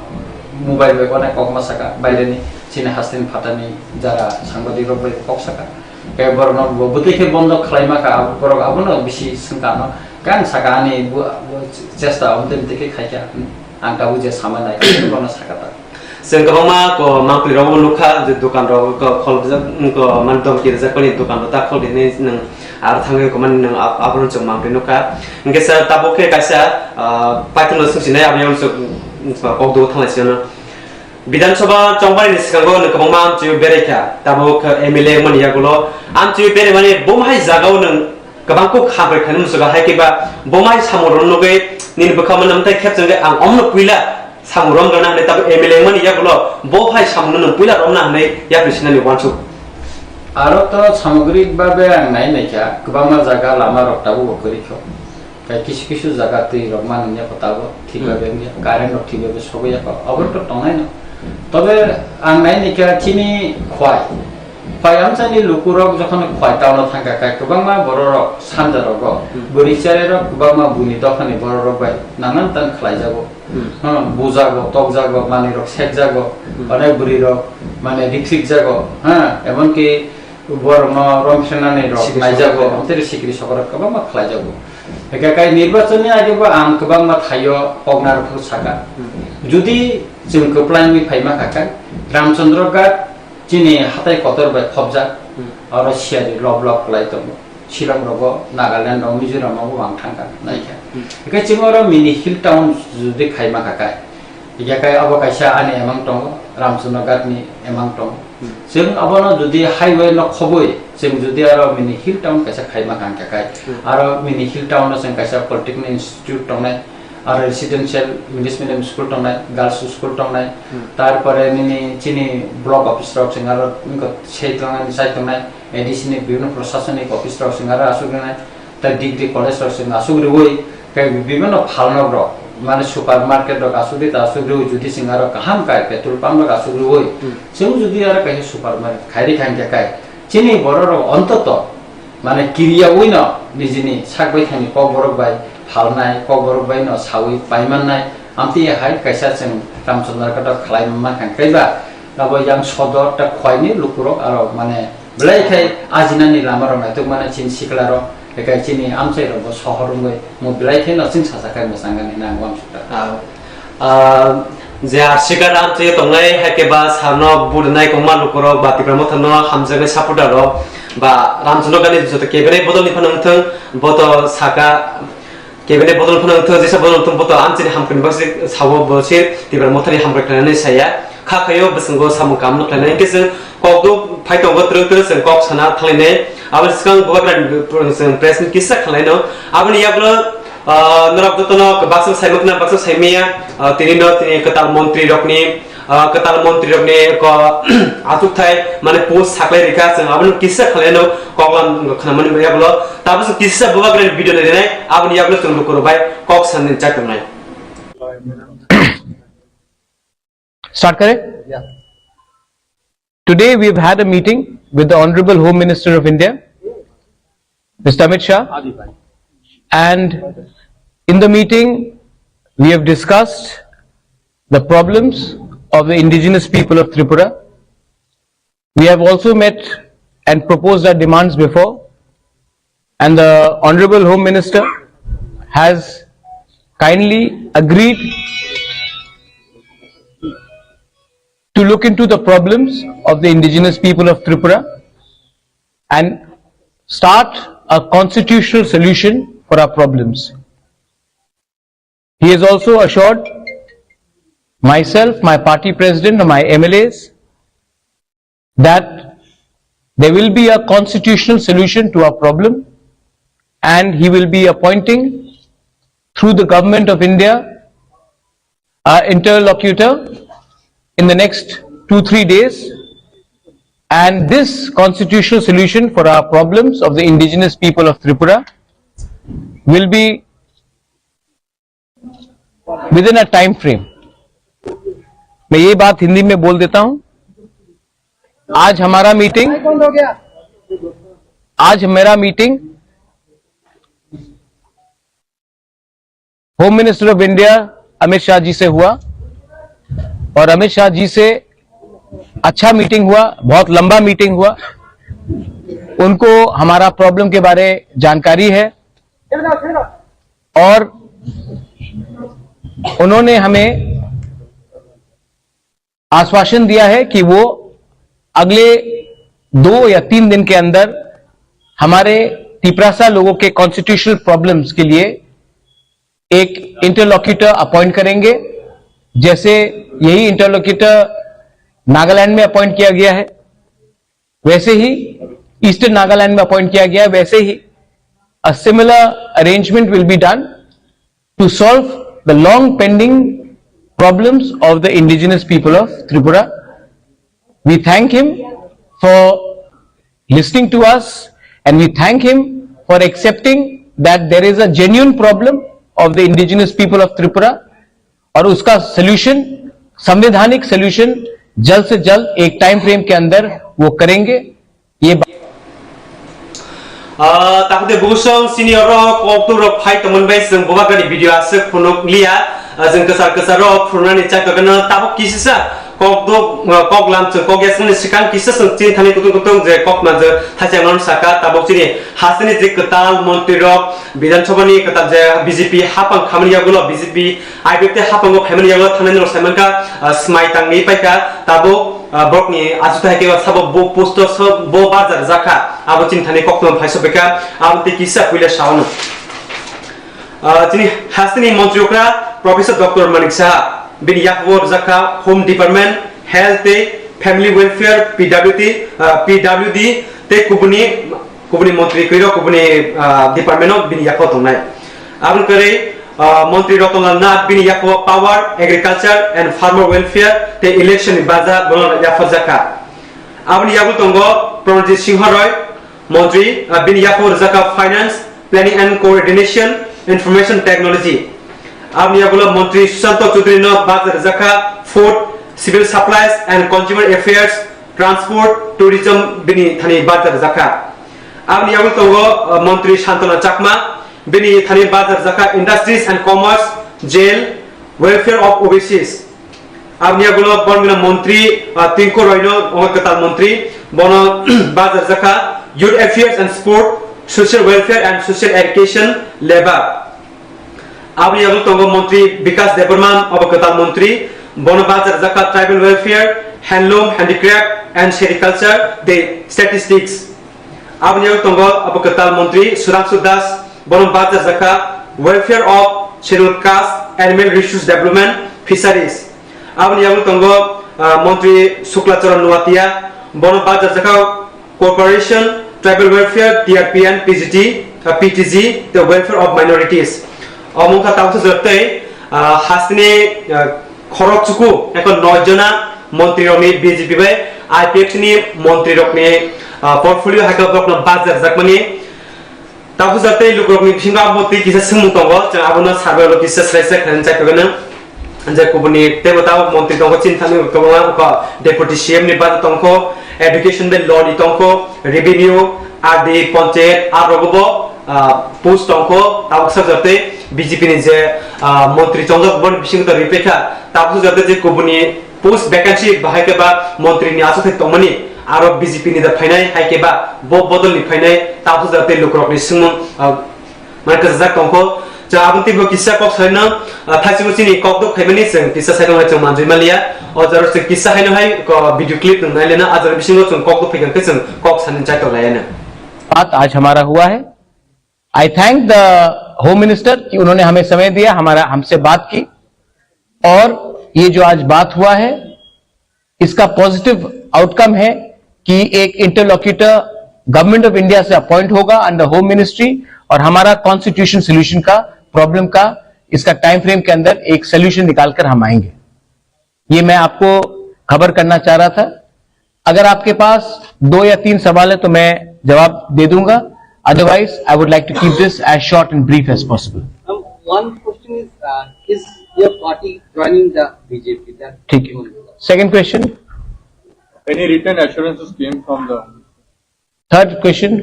mobile bai onek kokma saka, baireni chini hasteni phatani jara sangbadik rok bai kok saka. Kai borokno bo bwtwi khe bondo khlaima kha, borok abono bisi swngkha ano. Khe ang saka ani bo, bo chesta omote khe khaikha, ang tabuk je sama nai, bono saka ta. Chwng kwbangma ko mangpli rok bo nukha je dukan rok ko khol rijak, ko man domki rijak pani dukan rok ta khol rinai nwng aro thangwi ko man nwng ap-, aphuru chwng mangpli nukha. Hwnkhe sir tabuk khe kaisa, ah, paithak no swngchinai aboni uansuk kok dugo thanglai siyano. Bidhan Sabha chongmani ni swkango nwng kwbangma amchwi berai kha, tabuk M L A wngmani yagulo amchwi berai mani bo hai jagao nwng kwbang kuk hambai khlainai muchungo, hai khe ba bo hai samung rwna nugwi nini bwkha mano, mwtai khep chwngwi ang omno puila samung romgana hwnwi, tabuk M L A wngmani yagulo bo hai samungno nwng puila romna hwnwi yapri sinani uansuk. Aro to samogrik babe ang nai naikha, kwbangma jaga lama rok tabuk bo kwrwi kho. Tei kisu kisu jaga twi rok manwi ya tabuk thik babe wngya, current rok thik babe sogwi ya, obo to tongnai no. Tobe ang nai naikha chini khwai. Khwai amchaini lukurok jokhon khwai town-o thangkha, kai kwbangma bororok sanja rogo, hmm, bwrwi chererok kwbangma buini dophani bororok bai nanan tan khlaijago. Hmm. Hmm, bujago, tokjago, manwirok sekjago, hmm, onek bwrwirok mane rikhrikjago, ha, emonki borokno romphrenani rok sikri naijago, sokorok. Amtwiri sikri sokorok kwbangma khlaijago. Hingkhe kai nirbachonni age bo ang kwbangma thaio koknarok phuru saka. Hmm. Judi chwng kwplai wngwi phaima kha kai, Ramchandra Ghat chini hatai kotor bai khopjak, hmm, oro siyari lob lob kwlai tongo. Shillong rogo, Nagaland rogo, Mizoram rogo ang thangkha, naikha. Hmm. Hingkhe chwng oro mini hill town jodi khaima kha kai. Hingkhe kai abo kaisa ani emang tongo, Ramchandra Ghat ni emang tongo. Hmm. Chwng abono jodi highway no khobwi, chwng jodi aro mini hill town kaisa khaima kha hingkha kai. Hmm. Aro mini hill town no chwng kaisa polytechnic institute tongnai, aro residential English medium school tongnai, girls school tongnai, hmm, tarpore nini chini block office rok chwng aro wngkha sei tongnai, sai tongnai, A D C ni bibhinno prosasonik office rok chwng aro aswk rinai, tei degree college rok chwng aswk riui, tei bibhinno phalnok rok, mane supermarket rok aswk ri ta aswk riui, jodi chwng aro kaham kai petrol pump rok aswk riui, hmm, chwng jodi aro kaisa supermarket khairi kha hingkha kai, chini borok rok ontoto mane kiriyaui no nijini sak baithangni kokborok bai phalnai, kokborok bai no saui paimannai, amtwi hai kaisa chwng Ramchandra Ghat o khlai manma kha hingkhe ba abo yang sodor ta khwlaini lukurok aro mane belai khai ajinani lama rok naituk mane chini sikla rok, ekai chini amchai rok bo sohor wngwi mo belai khai no chwng sacha khai mwchangani nang uansukha. Ah, ah, je asikar amchai tongnai hai khe ba sarno budinai kwbangma lukurok ba Tipra Motha no hamjaknai supporter rok ba Ramchandra Ghat ni joto kebene bodol ni phano wngthwng, bo to saka, kebene bodol phano wngthwng, jesa bodol wngthwng, bo to amchini hamkrai ni bagwi sao, bo se Tipra Mothani hamkrai khlainani saya. Kha khaio bwswngo samung kam no khlainai. Hingke chwng kok do phai tongo twrwk twrwk chwng kok sana thanglainai. Aboni swkang bubagra chwng press meet kisa khlaino. Aboni yagulo, ah, norok jotono baksa saimwkna baksa saimaya, ah, tini no tini kwtal montri rokni, ah, kwtal montri rokni ko achukthai mane post saklai rikha, chwng abono kisa khlaino koklam khnamani yagulo. Tabuk chwng kisa bubagrani video nainai, aboni yagulo chwng lukurok bai kok sanani chak tongnai. Start kare? Yeah. Today we have had a meeting with the Honorable Home Minister of India, Mister Amit Shah, and in the meeting we have discussed the problems of the indigenous people of Tripura. We have also met and proposed our demands before, and the Honorable Home Minister has kindly agreed to look into the problems of the indigenous people of Tripura and start a constitutional solution for our problems. He has also assured myself, my party president, and my M L As that there will be a constitutional solution to our problem, and he will be appointing through the Government of India an interlocutor in the next two, three days. And this constitutional solution for our problems of the indigenous people of Tripura will be within a time frame. मैं ये बात हिंदी में बोल देता हूं। आज हमारा meeting, आज मेरा meeting home minister of India Amit Shah ji से हुआ और अमित शाह जी से अच्छा मीटिंग हुआ, बहुत लंबा मीटिंग हुआ। उनको हमारा प्रॉब्लम के बारे जानकारी है और उन्होंने हमें आश्वासन दिया है कि वो अगले दो या तीन दिन के अंदर हमारे तिपरासा लोगों के कॉन्स्टिट्यूशनल प्रॉब्लम्स के लिए एक इंटरलोक्यूटर अपॉइंट करेंगे जैसे यही इंटरलोक्यूटर नागालैंड में अपॉइंट किया गया है, वैसे ही ईस्टर्न नागालैंड में अपॉइंट किया गया है, वैसे ही a similar arrangement will be done to solve the long pending problems of the indigenous people of Tripura. We thank him for listening to us and we thank him for accepting that there is a genuine problem of the indigenous people of Tripura और उसका सॉल्यूशन, संवैधानिक सॉल्यूशन जल्द से जल्द एक time frame के अंदर वो करेंगे। ये बा- Ah, takhude busong sini oro kok tu rok phai tongmani bai chwng bubagani video aswk phunuk liya. Ah, chwng kwchar kwchar rok phunuknani chai tongkhe no tabuk kisisa kok duk, ah, kok lam chwng kok yasmani swkang kisa chwng chini thani kutung kutung je kok manjak thaisa non saka tabuk chini hasteni je kwtal montri rok Bidhan Sabha ni kwtal je B J P hapang khamani yagulo B J P I P F T hapango phaimani yagulo thangnani rok saimankha, ah, smai tangwi paikha tabuk, ah, borokni achuta hai khe sabo bo post o so bo bajar jakha abo chini thani koktwma phai sopikha abo tei kisa puila saono. Ah, chini hasteni montri okra Professor Doctor Manik Saha, bini yakubo rwjakha Home Department, Health tei Family Welfare, P W D, ah, P W D tei kubuni, kubuni montri kwrwirok kubuni, ah, department o bini yakubo tongnai. Aboni kwrwi, ah, montri Ratan Lal Nath bini yakubo Power, Agriculture and Farmer Welfare tei Election ni baja bono yapharjakha. Aboni yagulo tongo Pranajit Singha Roy, Montri, ah, bini yakubo rwjakha Finance, Planning and Coordination, Information Technology. Aboni yagulo Montri Sushanta Chowdhury no bajar rwjakha Food, Civil Supplies and Consumer Affairs, Transport, Tourism bini thani bajar rwjakha. Aboni yagulo tongo, ah, Montri Santana Chakma, bini thani bajar rwjakha Industries and Commerce, Jail, Welfare of Overseas. Aboni yagulo bormina montri, ah, Tinku Roy no, omo kwtal montri, bono bajar jakha Youth Affairs and Sport, Social Welfare and Social Education, Labour. Aboni yagulo tongo montri Bikas Debbarma, obo kwtal montri, bono bajar jakha Tribal Welfare, Handloom, Handicraft and Sericulture, the Statistics. Aboni yagulo tongo obo kwtal montri Sudhanshu Das, bono bajar jakha Welfare of Scheduled Caste, Animal Resource Development, Fisheries. Aboni yagulo tongo, ah, montri Shukla Charan Noatia, bono bajar jakha Corporation, Tribal Welfare, T R P and P G T, ah, P T G, the Welfare of Minorities. Omo wngkha tabuk sujak tei, ah, hasteni, ah, khorok chuku, ekho noi jona montri rokni B J P bai I P F T ni montri rokni, ah, portfolio hai khe borokno bajar jakmani. Tabuk sujak tei lukurokni bisingo abo tei kisa swngmung tongo, chwng abono survey o kisa srai srai khlaina chai tongkha nang. Je kubuni teibo tabuk montri tongkho chini thani kwbangma wngkha deputy C M ni bajar tongkho, education bai law ni tongkho, revenue, R D, panchayat, aro rogo bo, ah, post tongkho, tabuk sujak tei B J P ni je, ah, montri chongjak boni bisingo to ripekha, tabuk sujak tei je kubuni post vacancy bahai khe ba montri ni aswk thai tongmani aro B J P ni da phainai hai khe ba bo bodol ni phainai tabuk sujak tei lukurokni swngmung, ah, Mane kwchajak tongkho. Chwng aboni teibo kisa kok saino, ah, thaichukgo chini kok dok khaimani chwng kisa saino hai chwng manjui maliya. O jaro chwng kisa haino hai ko video clip nwng nailena, a jaro bisingo chwng kok dok phaikha khe chwng kok sani chaitok laiya nw. बात आज हमारा हुआ है। I thank the Home Minister कि उन्होंने हमें समय दिया, हमारा, हमसे बात की। और ये जो आज बात हुआ है, इसका पॉजिटिव आउटकम है कि एक इंटरलोक्यूटर गवर्नमेंट ऑफ इंडिया से अपॉइंट होगा अंडर होम मिनिस्ट्री, और हमारा कॉन्स्टिट्यूशन सॉल्यूशन का, प्रॉब्लम का, इसका टाइम फ्रेम के अंदर एक सॉल्यूशन निकालकर हम आएंगे। ये मैं आपको खबर करना चाह रहा था। अगर आपके पास दो या तीन सवाल है तो मैं जवाब दे दूंगा, otherwise I would like to keep this as short and brief as possible. Um, one question is, uh, is your party joining the B J P? That ठीक है। Second question. Any written assurances came from the third question.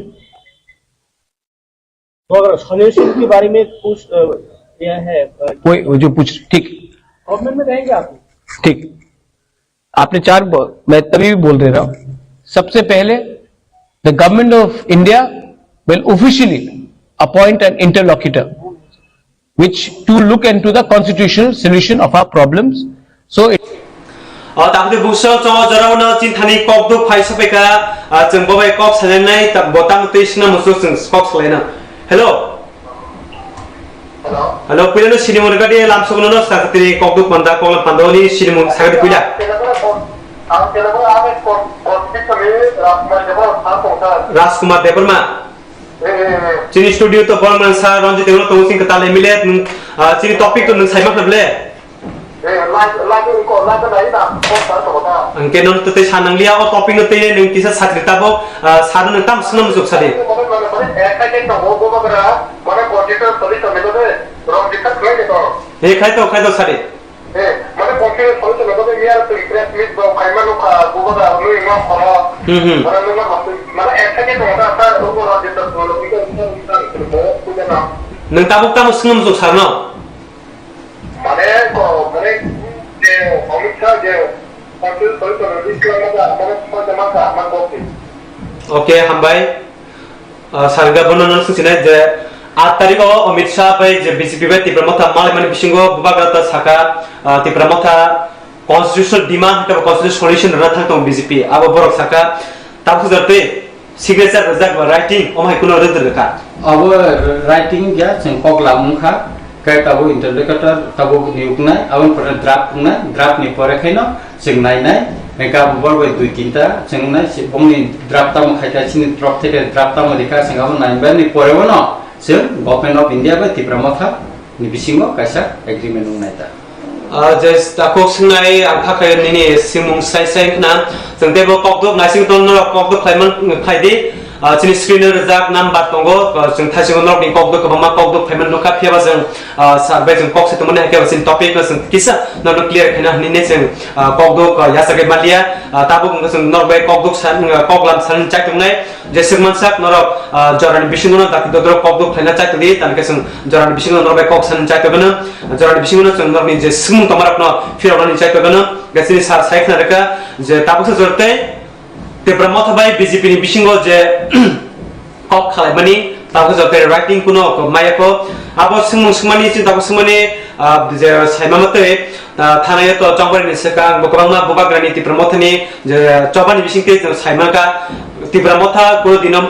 तो अगर सॉल्यूशन के बारे में कुछ, अ, यह है, अ, कोई जो पूछ, ठीक। गवर्नमेंट में रहेंगे आप? ठीक, आपने चार ब-, मैं तभी भी बोल दे रहा हूँ। सबसे पहले, the government of India will officially appoint an interlocutor which to look into the constitutional solution of our problems. So it O tabuk busong chongo jorao no chinthani kok duk phai sopeka, ah, chwng bobai kok sanai nai, ta-, bo tamo tei sina muchung chwng kok salai na. Hello. Hello, puila no sinimung rwgadi lamsok no sakatri kokduk panda, koklam panda oni sinimung sakatri puila. Rajkumar Debbarma. Chini studio to borok nang sa Ranjit Debbarma tongo sing kwtal M L A, nwng, ah, chini topic to nwng saima khlai ble. Hwnkhe nono to tei sa nang liya, o topic no tei nwng kisa sakri tabok, ah, sa nwng tam swngna muchuk sadi. He, khai to, khai to sadi. Hmm, hmm. Nwng tabuk tamo swngna muchuk sarno? Mane ko, mane je Amit Shah je Constitution Islam masa, mane soita masa, mane kopi. Okay, hambai. Ah, sir, ga bono nang swngsinai je aat tarikh o Amit Shah bai je B J P bai Tipra Motha malaimani bisingo bubagra ta saka, ah, Tipra Motha constitutional demand hwnkhe constitutional solution rwna thang tongo B J P. Abo borok saka, tabuk sujak tei signature rwjak ba writing, omo hai kuno rwdwk rwkha. Abo writing ya, chwng kok lam wngkha, khe tabuk interlocutor tabuk niyuknai, aboni pore draft wngnai, draft ni pore khaino chwng nainai, hwnkhe abo borok bai dui tinta chwng nai, si-, bongni draft tamo khaikha, chini drop theke draft tamo rikha, chwng abo nainani pore bono chwng Government of India bai Tipra Motha ni bisingo kaisa agreement wngnai ta. Ah, je takhuk swngnai ang kha khe nini swngmung sai sai khna, chwng teibo kokduk naising tong norok kokduk khlaiman khlai di. Ah, chini screen o rijak number tongo, ah, chwng thaisingo norokni kokduk kwbangma kokduk khlaiman nukha, phiya ba chwng, ah, sir bai chwng kok se tongmani hai khe ba chini topic no chwng kisa norokno clear khaina hinwi ne chwng, ah, kokduk, ah, yachagwi manliya. Ah, tabuk wngkha chwng norok bai kokduk sa, ah, koklam salni chai tongnai. Jeswk mansak norok, ah, jorani bisingo no dakti dodorok kokduk khlaina chai tongdi, tamo khe chwng jorani bisingo norok bai kok sanani chai tongmano, jorani bisingo no chwng norokni je swngmung tongmarokno phiroknani chai tongmano, hwnkhe chini sir sai khna rwkha je tabuksa jora tei Tipra Motha bai B J P ni bisingo je kok khalaimani, tabuksa jora tei writing kuno maya kho, abo swngmung swngmani, chini tabuk swngmani, ah, je saimama tei, ah, thanaio to chongbarini swkang bo kwbangma bubagrani Tipra Mothani je chobani bisingtwi chwng saimankha, Tipra Motha kuno dino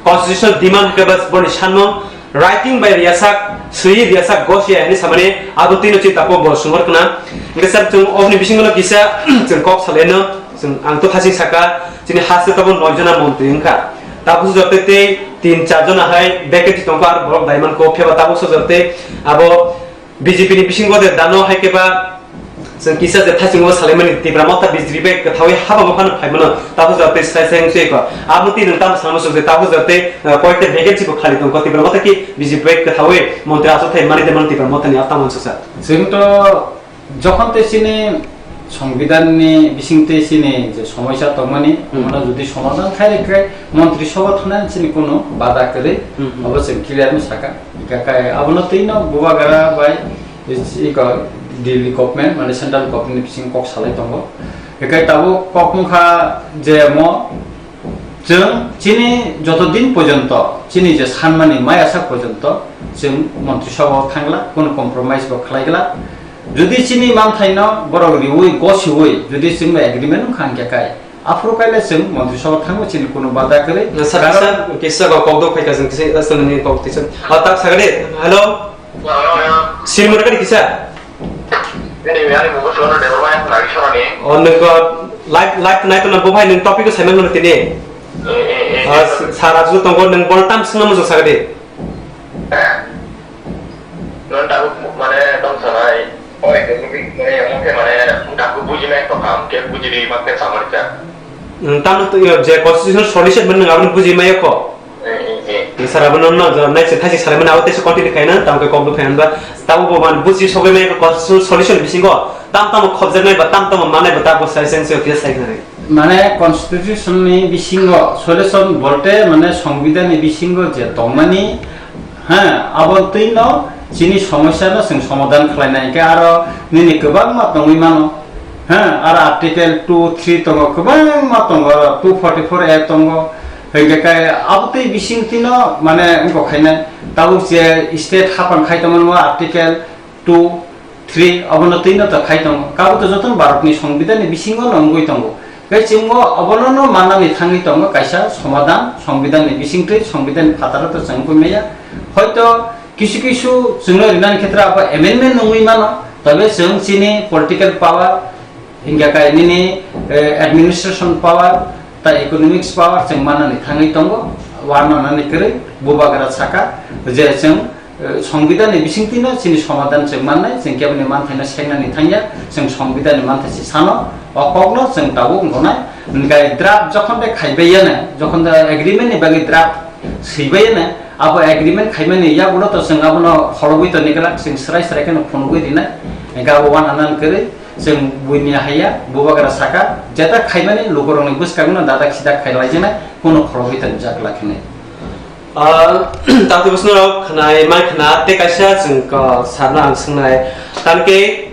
constitutional demand hwnkhe ba boni sanmung, writing bai riyasak, swiwi riyasak gosiya hinwi samani abo twino chini takhuk bo sumar khna. Hwnkhe sir, chwng oboni bisingo no kisa chwng kok salaino, chwng ang to thasing saka, chini haste tabuk noi jona montri wngkha. Tabuk sojak tei tei tin char jona hai vacancy tongkha, aro borok daiman kok phiyaba tabuk sojak tei abo B J P ni bisingo de dano hai khe ba chwng kisa je thaisingo salaimani Tipra Motha B J P bai kwthawi habamo phano phaimano, tabuk jora tei sai sai wngse kho. Abo twi nwng tamo sanmo sugwi tabuk jora tei, eh, koyekta vacancy bo khali tongkho Tipra Motha ki B J P bai kwthawi montri achukthai mani de mani Tipra Motha ni abo tamo sasa. Chwng to jokhon tei chini Songbidan ni bising tei chini je somoisa tongmani, hmm, mono jodi somadhan khai rikhe montri sabha thunani chini kono bada kwrwi, hmm, hmm, abo chwng clear no saka. Hingkha khe abono twi no bubagra bai iko Delhi government, mane central government ni bising kok salai tongo. Hingkhe tabuk kok wngkha je mo chwng chini joto din porjonto chini je sanmani maya sak porjonto chwng montri sabha o thangla, kono compromise bo khlaigla. Jodi chini manthaino borok riui gosiui jodi chwng bai agreement wngkha hingkhe kai, aphuru kaile chwng montri sabha thango chini kono bada kwrwi. Na, sir, karon kisa, kisa kok kok dok phaikha chwng kisa, kisa nini kok tisa. Ah, tak sagade. Hello. Hello, hello. Sir, mura kadi kisa? Nini ani bubu sono de baba yang lagi sono ni. Oh, nung ko live, live nai to na bo bhai nung topic ko saimang mano tini. Eh, eh, eh, ah, eh. Sara ju tongko nung bol tam sungna mujo sagade. Non tabu mane tong sanai. Oi, ke mane yang mungkin mane tabu buji mai to kam ke buji di mak ke samar cha. Hmm, tam to yo je constitutional solution men nang abun buji mai ko. Eh, eh, eh. Sara abun non no jo nai se thasi sara men awte se continue kaina tam ke kok du phan ba. Tabu bo man buji sogai mai ko constitutional solution bisingo. Tam tam khobjak nai ba tam tam manai ba tabu sai sen se office sai nai. Mane constitution ni bisingo solution bolte mane songbidhan ni bisingo je tongmani, ha, abo twi no chini somosya no chwng somadhan khlainai khe aro nini kwbangma tongwi mano, ha, aro article two three tongo, kwbangma tongo, aro two forty four A tongo, hingkhe khe abo twi bising twi no mane wngkok khainai tabuk je state hapang khai tongmani article two three, abono twi no ta khai tongo. Kabo to jotono Bharatni Songbidanni bisingo no wngwi tongo. Tei chwngbo obono no manani thangwi tongo kaisa somadhan, Songbidanni bisingtwi, Songbidanni phataro to chwng wngwi maya. Hoito Kisu kisu chwngno rinani khetra abo amendment wngwi mano, tobe chwng chini political power, hingkha khe nini, eh, administration power, ta economics power chwng manani thangwi tongo, uananani kwrwi bubagra saka je chwng, eh, Songbidanni bisingtwino chini somadan chwng mannai, chwng keboni manthaino sengnani thangya, chwng Songbidanni manthai se sano, o kokno chwng tabuk wngkha nai, hingkhe draft jokhon de khaibai yane, jokhon de agreement ni bagwi draft swibai yane, abo agreement khaimani yagulo to chwng abono khorogwi toni glak, chwng srai srai kheno phunugwi rinai, hingkhe abo uananan kwrwi chwng buini haiya, bubagra saka, jeta khaimani lukurokni bwskangno dadak sidak khailaijaknai, kuno khorogwi tonijak glak hinwi. Ah, Tati bwswk norok khwnai, mai khwna, tei kaisa chwng, ah, sarno ang swngnai. Tamni khe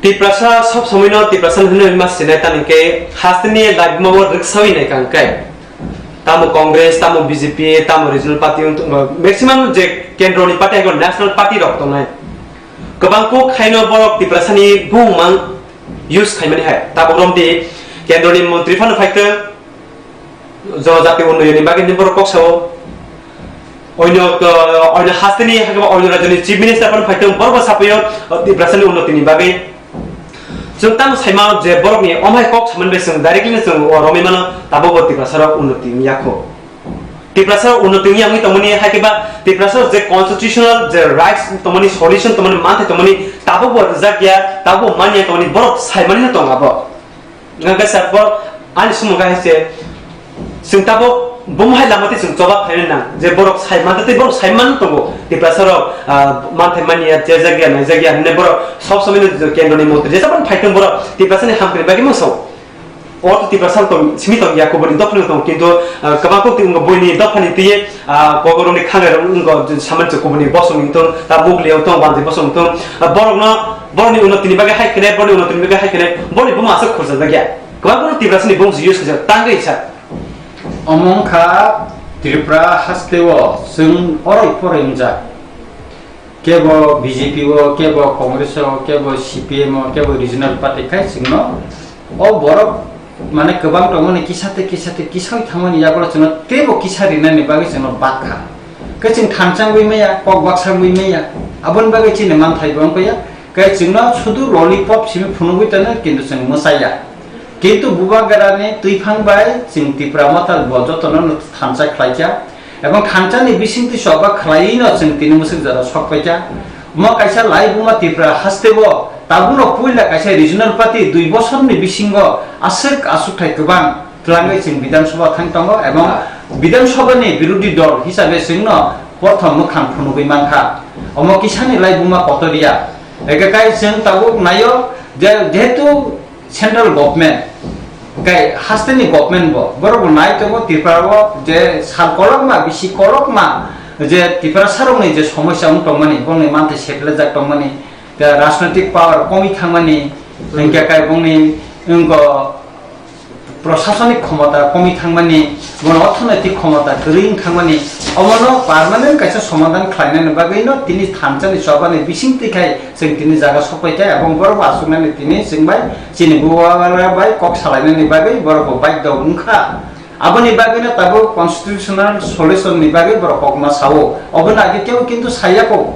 Tiprasa sob somoino Tiprasa hwnwi ma sinai, tamni khe hasteni laibuma o rwksawi nai kang khe. Tamo Congress, tamo B J P, tamo regional party wng tong-, maximum je kendroni party hai national party rok tongnai. Kwbang kok khaino borok Tiprasani bumung mang use khaimani hai. Tabuk romdi kendroni montri phano phaikhe, Jonojati unnayonni bagwi ni borok kok sao. Oino, uh, oino hasteni hakhe oino rajyoni chief minister phano phaitong, borok bo sapaio, uh, Tiprasani unnotini bagwi. Chwng tamo saima je borokni omhai kok samani bai chwng directly no chwng o romwi mano, tabuk bo Tiprasarok unnoti wngya kho. Tiprasarok unnoti wngya wngwi tongmani hakhe ba Tiprasarok je constitutional je rights tongmani, solution tongmani, manthai tongmani, tabuk bo rijak ya, tabuk bo manya tongmani, borok saimani no tong abo. Hingkhe sir, borok ani sumung kha hai se, chwng tabuk bumung hai lama tei chwng choba khaina nang, je borok sai mantha tei borok sai man tongo, Tiprasa rok, ah, manthai mani ya, chejak ya, naijak ya, hinwi borok sob somoi no kendroni montri jesa phano phai tong borok, Tiprasa ni hamkrai bagwi mung sao. Oro Tiprasa tong, simi tong ya, kubuni dophani tong, kintu, ah, kwbang kok twi wngkha buini dophani twi, ah, koborokni khanai rok wngkha, samani chwng kubuni bosong wngtong, ta bukli wngtong, banjai bosong wngtong, ah, borokno, borokni unnotini bagwi hai khenai, borokni unnotini bagwi hai khenai, borokni buma aswk khurjak ya. Kwbangma Tiprasani bumung se use khaijak, tangwi sa. Omo wngkha Tripura hasteo chwng oroi poroi wngjak. Kebo B J P o, kebo Congress o, kebo C P M o, kebo regional party khai chwngno o borok mane kwbang tongmani kisa tei kisa tei kisawi thangmani yagulo chwngno teibo kisa rinani bagwi chwngno bak kha. Khe chwng thansa wngwi maya, kok baksa wngwi maya, aboni bagwi chini manthai bo wngkha ya. Khe chwngno sudu lollipop simi phunugwi tono, kintu chwng mwsaya. Kintu bubagrani twiphang bai chwng Tipra Mothal bo jotono no thansa khlaikha. Ebong thansa ni bisingtwi choba khlaiwi no chwng tini mwswk jora sok paikha. Omo kaisa laibuma Tipra hasteo tabukno puila kaisa regional party dui bosorni bisingo aswk aswkthai kwbang twlangwi chwng Bidhan Sabha thang tongo, ebong Bidhan Sabha ni birodhi dol hisabe chwngno prothom mwkhang phunugwi mankha. Omo kisani laibuma kotor ya. Eke kai chwng tabuk naio je, jehetu central government, kai hasteni government bo, borok bo nai tongo Tripura o je sal kolokma, bisi kolokma je Tiprasa rokni je somosya wng tongmani, bongni manthai seplejak tongmani, je rajnoitik power komi thangmani, hingke kai bongni wngko prosasonik khomota komi thangmani, bono orthonoitik khomota kwrwi wng thangmani, omono permanent kaisa somadan khlainani bagwino tini thansa ni choba ni bising twi khai chwng tini jaga sokpai kha, ebong borok bo achuknani tini chwng bai chini bubagra bai kok salainani bagwi borok bo baidhyo wng kha. Aboni bagwino tabuk constitutional solution ni bagwi borok kokma sao, obono age kebo kintu saiya kho.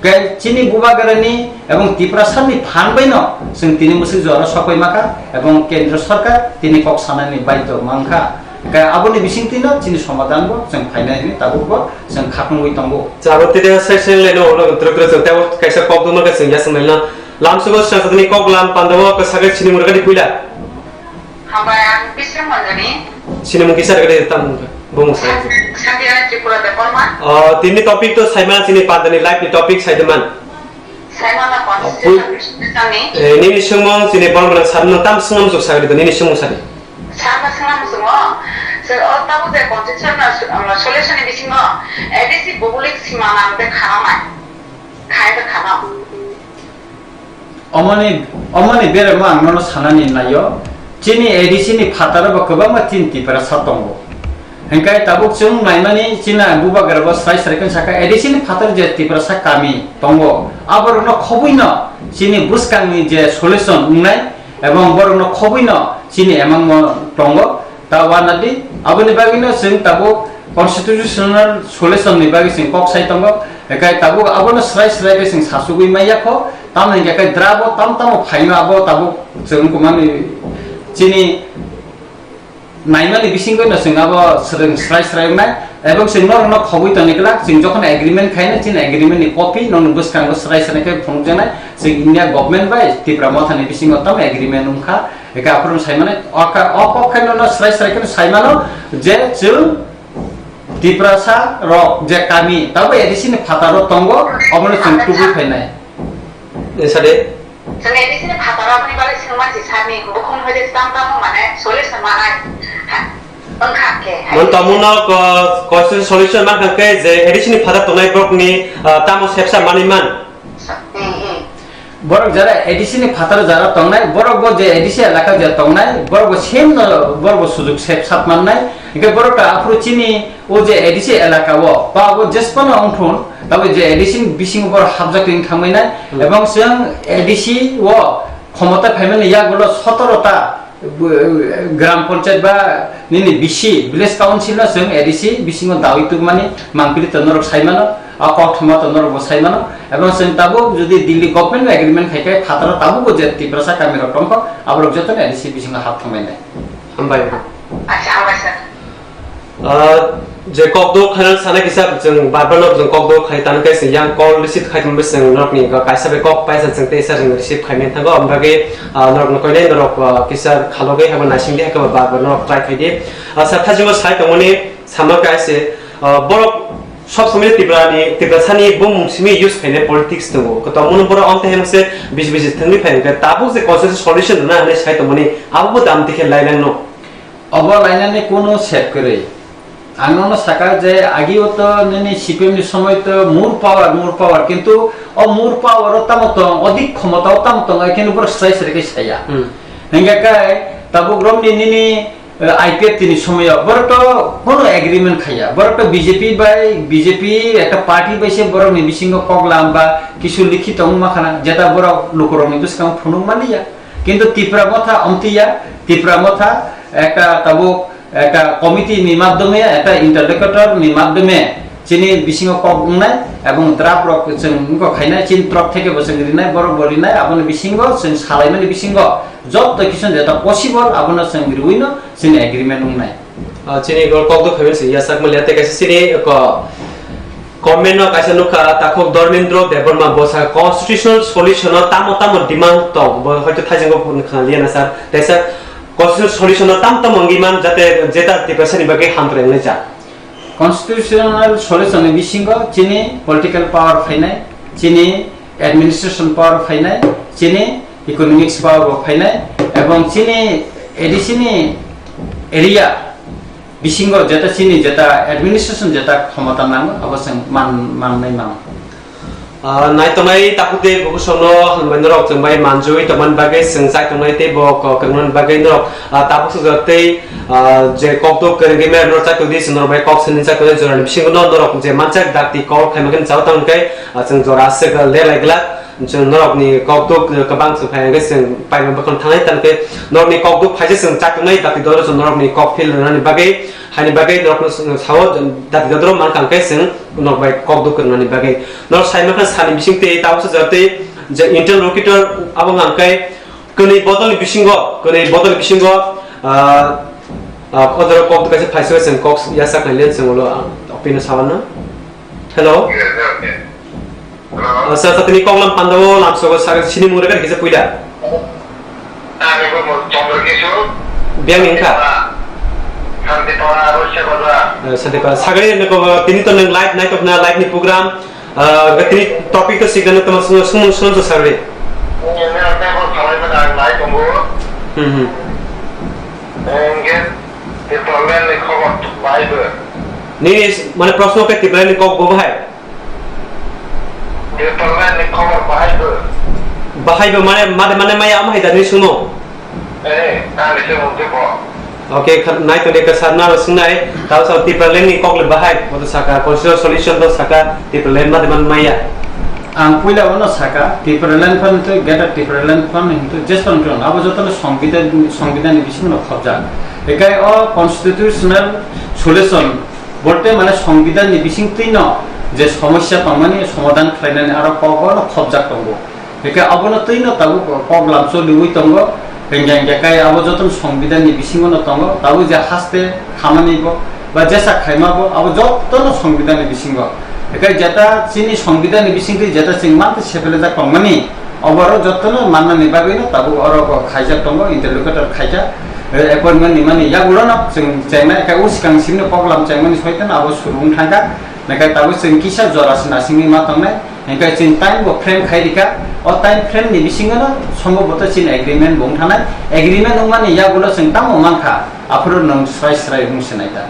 Khe chini bubagrani ebong Tiprasani phan baino chwng tini mwswk jora sokoi maka ebong Kendra Sarkar tini kok sanani baidhyo mankha. Khe aboni bisingtwino chini somadan bo chwng phainai hwnwi tabuk bo chwng khaknwi tongo. Charo tide sai sai leno ulo gotro gotro chwng tebo kaisa kok duma khe chwng yasang naina. Lamsugo chwng tini kok lam pandao khe sagai chini murgadi puila. Hambai, ang Bisram Manjani. Chini mung kisa rwgadi tam bumung sa. Santi Rani Tripura Debbarma. Oh, tini topic to saimana chini pandani live ni topic saidiman. Saimana constitution ni. Eh, nini sungmung chini bormana sarno tam sungam juk sagadi nini sungmung sadi. Sarno sungam sungo. Sir, o tabu de constitution na su-, um, solution ni bisingo A D C bubulik simana ang de khana mai. Khai de khana. Omoni, omoni beremo ang nono sanani naio, chini A D C ni phataro bo kwbangma chini Tiprasa tongo. Hingkai tabuk chwng naimani chini bubagra bo srai srai khe saka A D C ni phatar je Tiprasa kami tongo, aborokno khobwino chini bwskangni je solution wngnai ebong borokno khobwino chini emangmo tongo. Ta uanadi, aboni bagwino chwng tabuk Constitutional solution ni bagwi chwng kok sai tongo, ekai tabuk abono srai srai khe chwng sachugwi maya kho, tamni hwnkhe kai draft o tam tamo phaino abo tabuk chwng kumani chini naimani bisingo no chwng abo swrwng srai srai wngnai, ebong chwng norokno khobwi tongni glak, chwng jokhon agreement khaino chini agreement ni copy nokni bwskango srai srai khe phunukjaknai, chwng India government bai Tipra Motha ni bisingo tamo agreement wngkha, eka aphuru saimano, oka, o kok khe nono srai srai khe saimano je chwng Tiprasa rok je kami tabo A D C ni phataro tongo, obono chwng tubui phainai. Sade. Chwng A D C ni phataro aboni bagwi swngma si sani bukhung hoide tam tamo mane solution manai. Ha, wngkha khe, hai. Mon tamo no ko, ko solution man kha khe je A D C ni phatar tongnai borok ni, ah, tamo sepsa mani man. Hmm, hmm. Borok jara A D C ni phataro jara tongnai, borok bo je A D C elaka je tongnai, borok bo same no, borok bo sujuk sep sap mannai. Hingke borok ta aphuru chini o je A D C elaka o, ba bo jespono wngthun, tabo je A D C ni bisingo borok hapjak twi thangmai nai, hmm, ebong chwng A D C o khomota phaimani yagulo sotoro ta, bu-, gram panchayat ba nini B C, village council no chwng A D C bisingo dawi tubumani mangpili to norok saimano, a koktwma to norok bo saimano, ebong chwng tabuk jodi Delhi government no agreement khai khe phataro tabuk bo je Tiprasa kami rok tongkho, aborok jotono A D C bisingo hap thangmai nai. Hambai. Acha, hambai sir. Ah, je kok do khaina sana kisa chwng bar bar no chwng kok do khai tan khe se yang call receive khai tong bwswng norok ni kaisa bai kok paisa chwng teisa chwng receive khai men thango, amragi, ah, norok no koinai norok, ah, kisa khalogwi habo naising di hake bar bar norok try khai di. Ah, sa thajingo sai tongmani sama kai se, ah, borok sob somoi Tripura ni, Tiprasa ni bumung simi use khainai politics tongo. Kotor mono borok amte hem se bisi bisi thangwi phai hwnkhe tabuk je consensus solution rwna hinwi sai tongmani abo bo dam tikhe lai lang no. Obo lainani kunu sep kwrwi. Ang nono saka je agi o to nini C P M ni somoi to more power, more power, kintu o more power o tamo tong, odik khomota o tamo tong, ai khe borok srai srai khe saya. Hmm. Hingke kai tabuk romni nini, eh, I P F T ni somoi o borok to kono agreement khaya. Borok to B J P bai, B J P ekta party bai se borok ni bisingo kok lam ba kisu likhi tong ma khana, jeta borok lukurok ni bwskang phunuk maliya. Kintu Tipra Motha omtiya, Tipra Motha ekta tabuk ekta committee ni madhyome, ekta interlocutor ni madhyome chini bisingo kok wngnai ebong draft rok chwng wngkha khainai, chini torop theke bo chwng rinai, borok bo rinai, aboni bisingo chwng salaimani bisingo jotto kisu jeta possible abono chwng riwino chini agreement wngnai. Ah, chini gol kok do khaimani se yasak maliya tei kaisa chini ko Comment no kaisa nukha, takhuk Dharmendra Debbarma bo sa constitutional solution no tamo tamo demand tong, bo hoito thajingo phone khna liya na sir. Tei sir, constitutional solution no tamo tamo wngwi man jate jeta Tiprasa ni bagwi hamkrai wngnai ja. Constitutional solution ni bisingo chini political power phainai, chini administration power phainai, chini economics power bo phainai, ebong chini A D C ni area bisingo jeta chini jeta administration jeta khomota nango, abo chwng man-, mannai mano. Ah, nai tongnai takhuk tei bukusono hambai norok chwng bai manjui tongmani bagwi chwng chai tongnai tei bo kok kwrwngmani bagwi norok, ah, tabuk sujak tei, ah, je kok duk kwrwngwi mero norok chai tongdi chwng norok bai kok sini chai tongnai jorani bisingo no norok je manchak dakti kok khaima khe chao tang khe, ah, chwng jora aswk le lai glak. Chwng norokni kok duk kwbang chwng phai hwnkhe chwng paima bwkhano thangnai, tamo khe norokni kok duk phaisa chwng chatungnai, dati doro chwng norokni kok phil rwnani bagwi, haini bagwi norokno chwng sao dati dodoro mankha hwnkhe chwng norok bai kok duk kwrwnani bagwi. Norok sai mankha sani bising tei tabuksa jora tei je interlocutor abo wngkha hwnkhe kwnwi bodolni bisingo, kwnwi bodolni bisingo, ah, ah, o jora kok duk kaisa phaisa chwng kok yasak nai le chwng ulo, ah, opinion sawana. Hello. Hello. Ah, sir, sir, tini koklam pandao lamsogo sir, sini mung rega kisa puila. Ani bo mo Chandra Kishore. Biang ni wngkha? Santipara, Rosia Bazar. Ah, Santipara. Sagri ni ko tini to nang live night of na live ni program. Ah, tini topic to sigana to sunu sunu to sagri. Ni na ta bo khalai ma dang live tongo. Hmm, hmm. Engge, te problem ni khobor bai bo. Nini mane proshno khe Tiprani kok bo bahai? Tiprani khobor bahai bo. Bahai bo mane, mane, mane maya ama hai dani suno. Eh, ani se mungkin bo. Okay, kha-, nai to de ka sar na sungnai, ta sa Tiprani kok le bahai, bo to saka, constitutional solution to saka, Tiprani mane mane maya. Ang puila wano saka, Tipraland phan to, Greater Tipraland phan hintu, jespan phan, abo joto no Songbidan, Songbidan ni bisingo no khobjak. Ekai o constitutional solution Bolte mane Songbidan ni bising twi no je somosya tongmani somadhan khlainani aro kok no khopjak tongo. Hingke abono twi no tabuk kok lamso liwi tongo. Hingke hingke kai abo joto no Songbidan ni bisingo no tongo. Tabuk je haste khamani bo ba jesa khaima bo abo joto no Songbidan ni bisingo. Hingke jeta chini Songbidan ni bising twi jeta chwng mantwi sepelejak tongmani, obo aro jotono mannani bagwino tabuk oro bo khaijak tongo, interlocutor khaijak, eh, appointment ni mani yagulo no chwng chengnai, khe o swkang simi no program chengmani soiteno abo suru wng thangkha, naikhe tabuk chwng kisa jora se nasingwi ma tongnai, hinkhe chwng time bo frame khai rikha, o time frame ni bisingo no somboboto chini agreement bo wng thanai, agreement wngmani yagulo chwng tamo mankha, aphuru nwng srai srai wng se nai ta.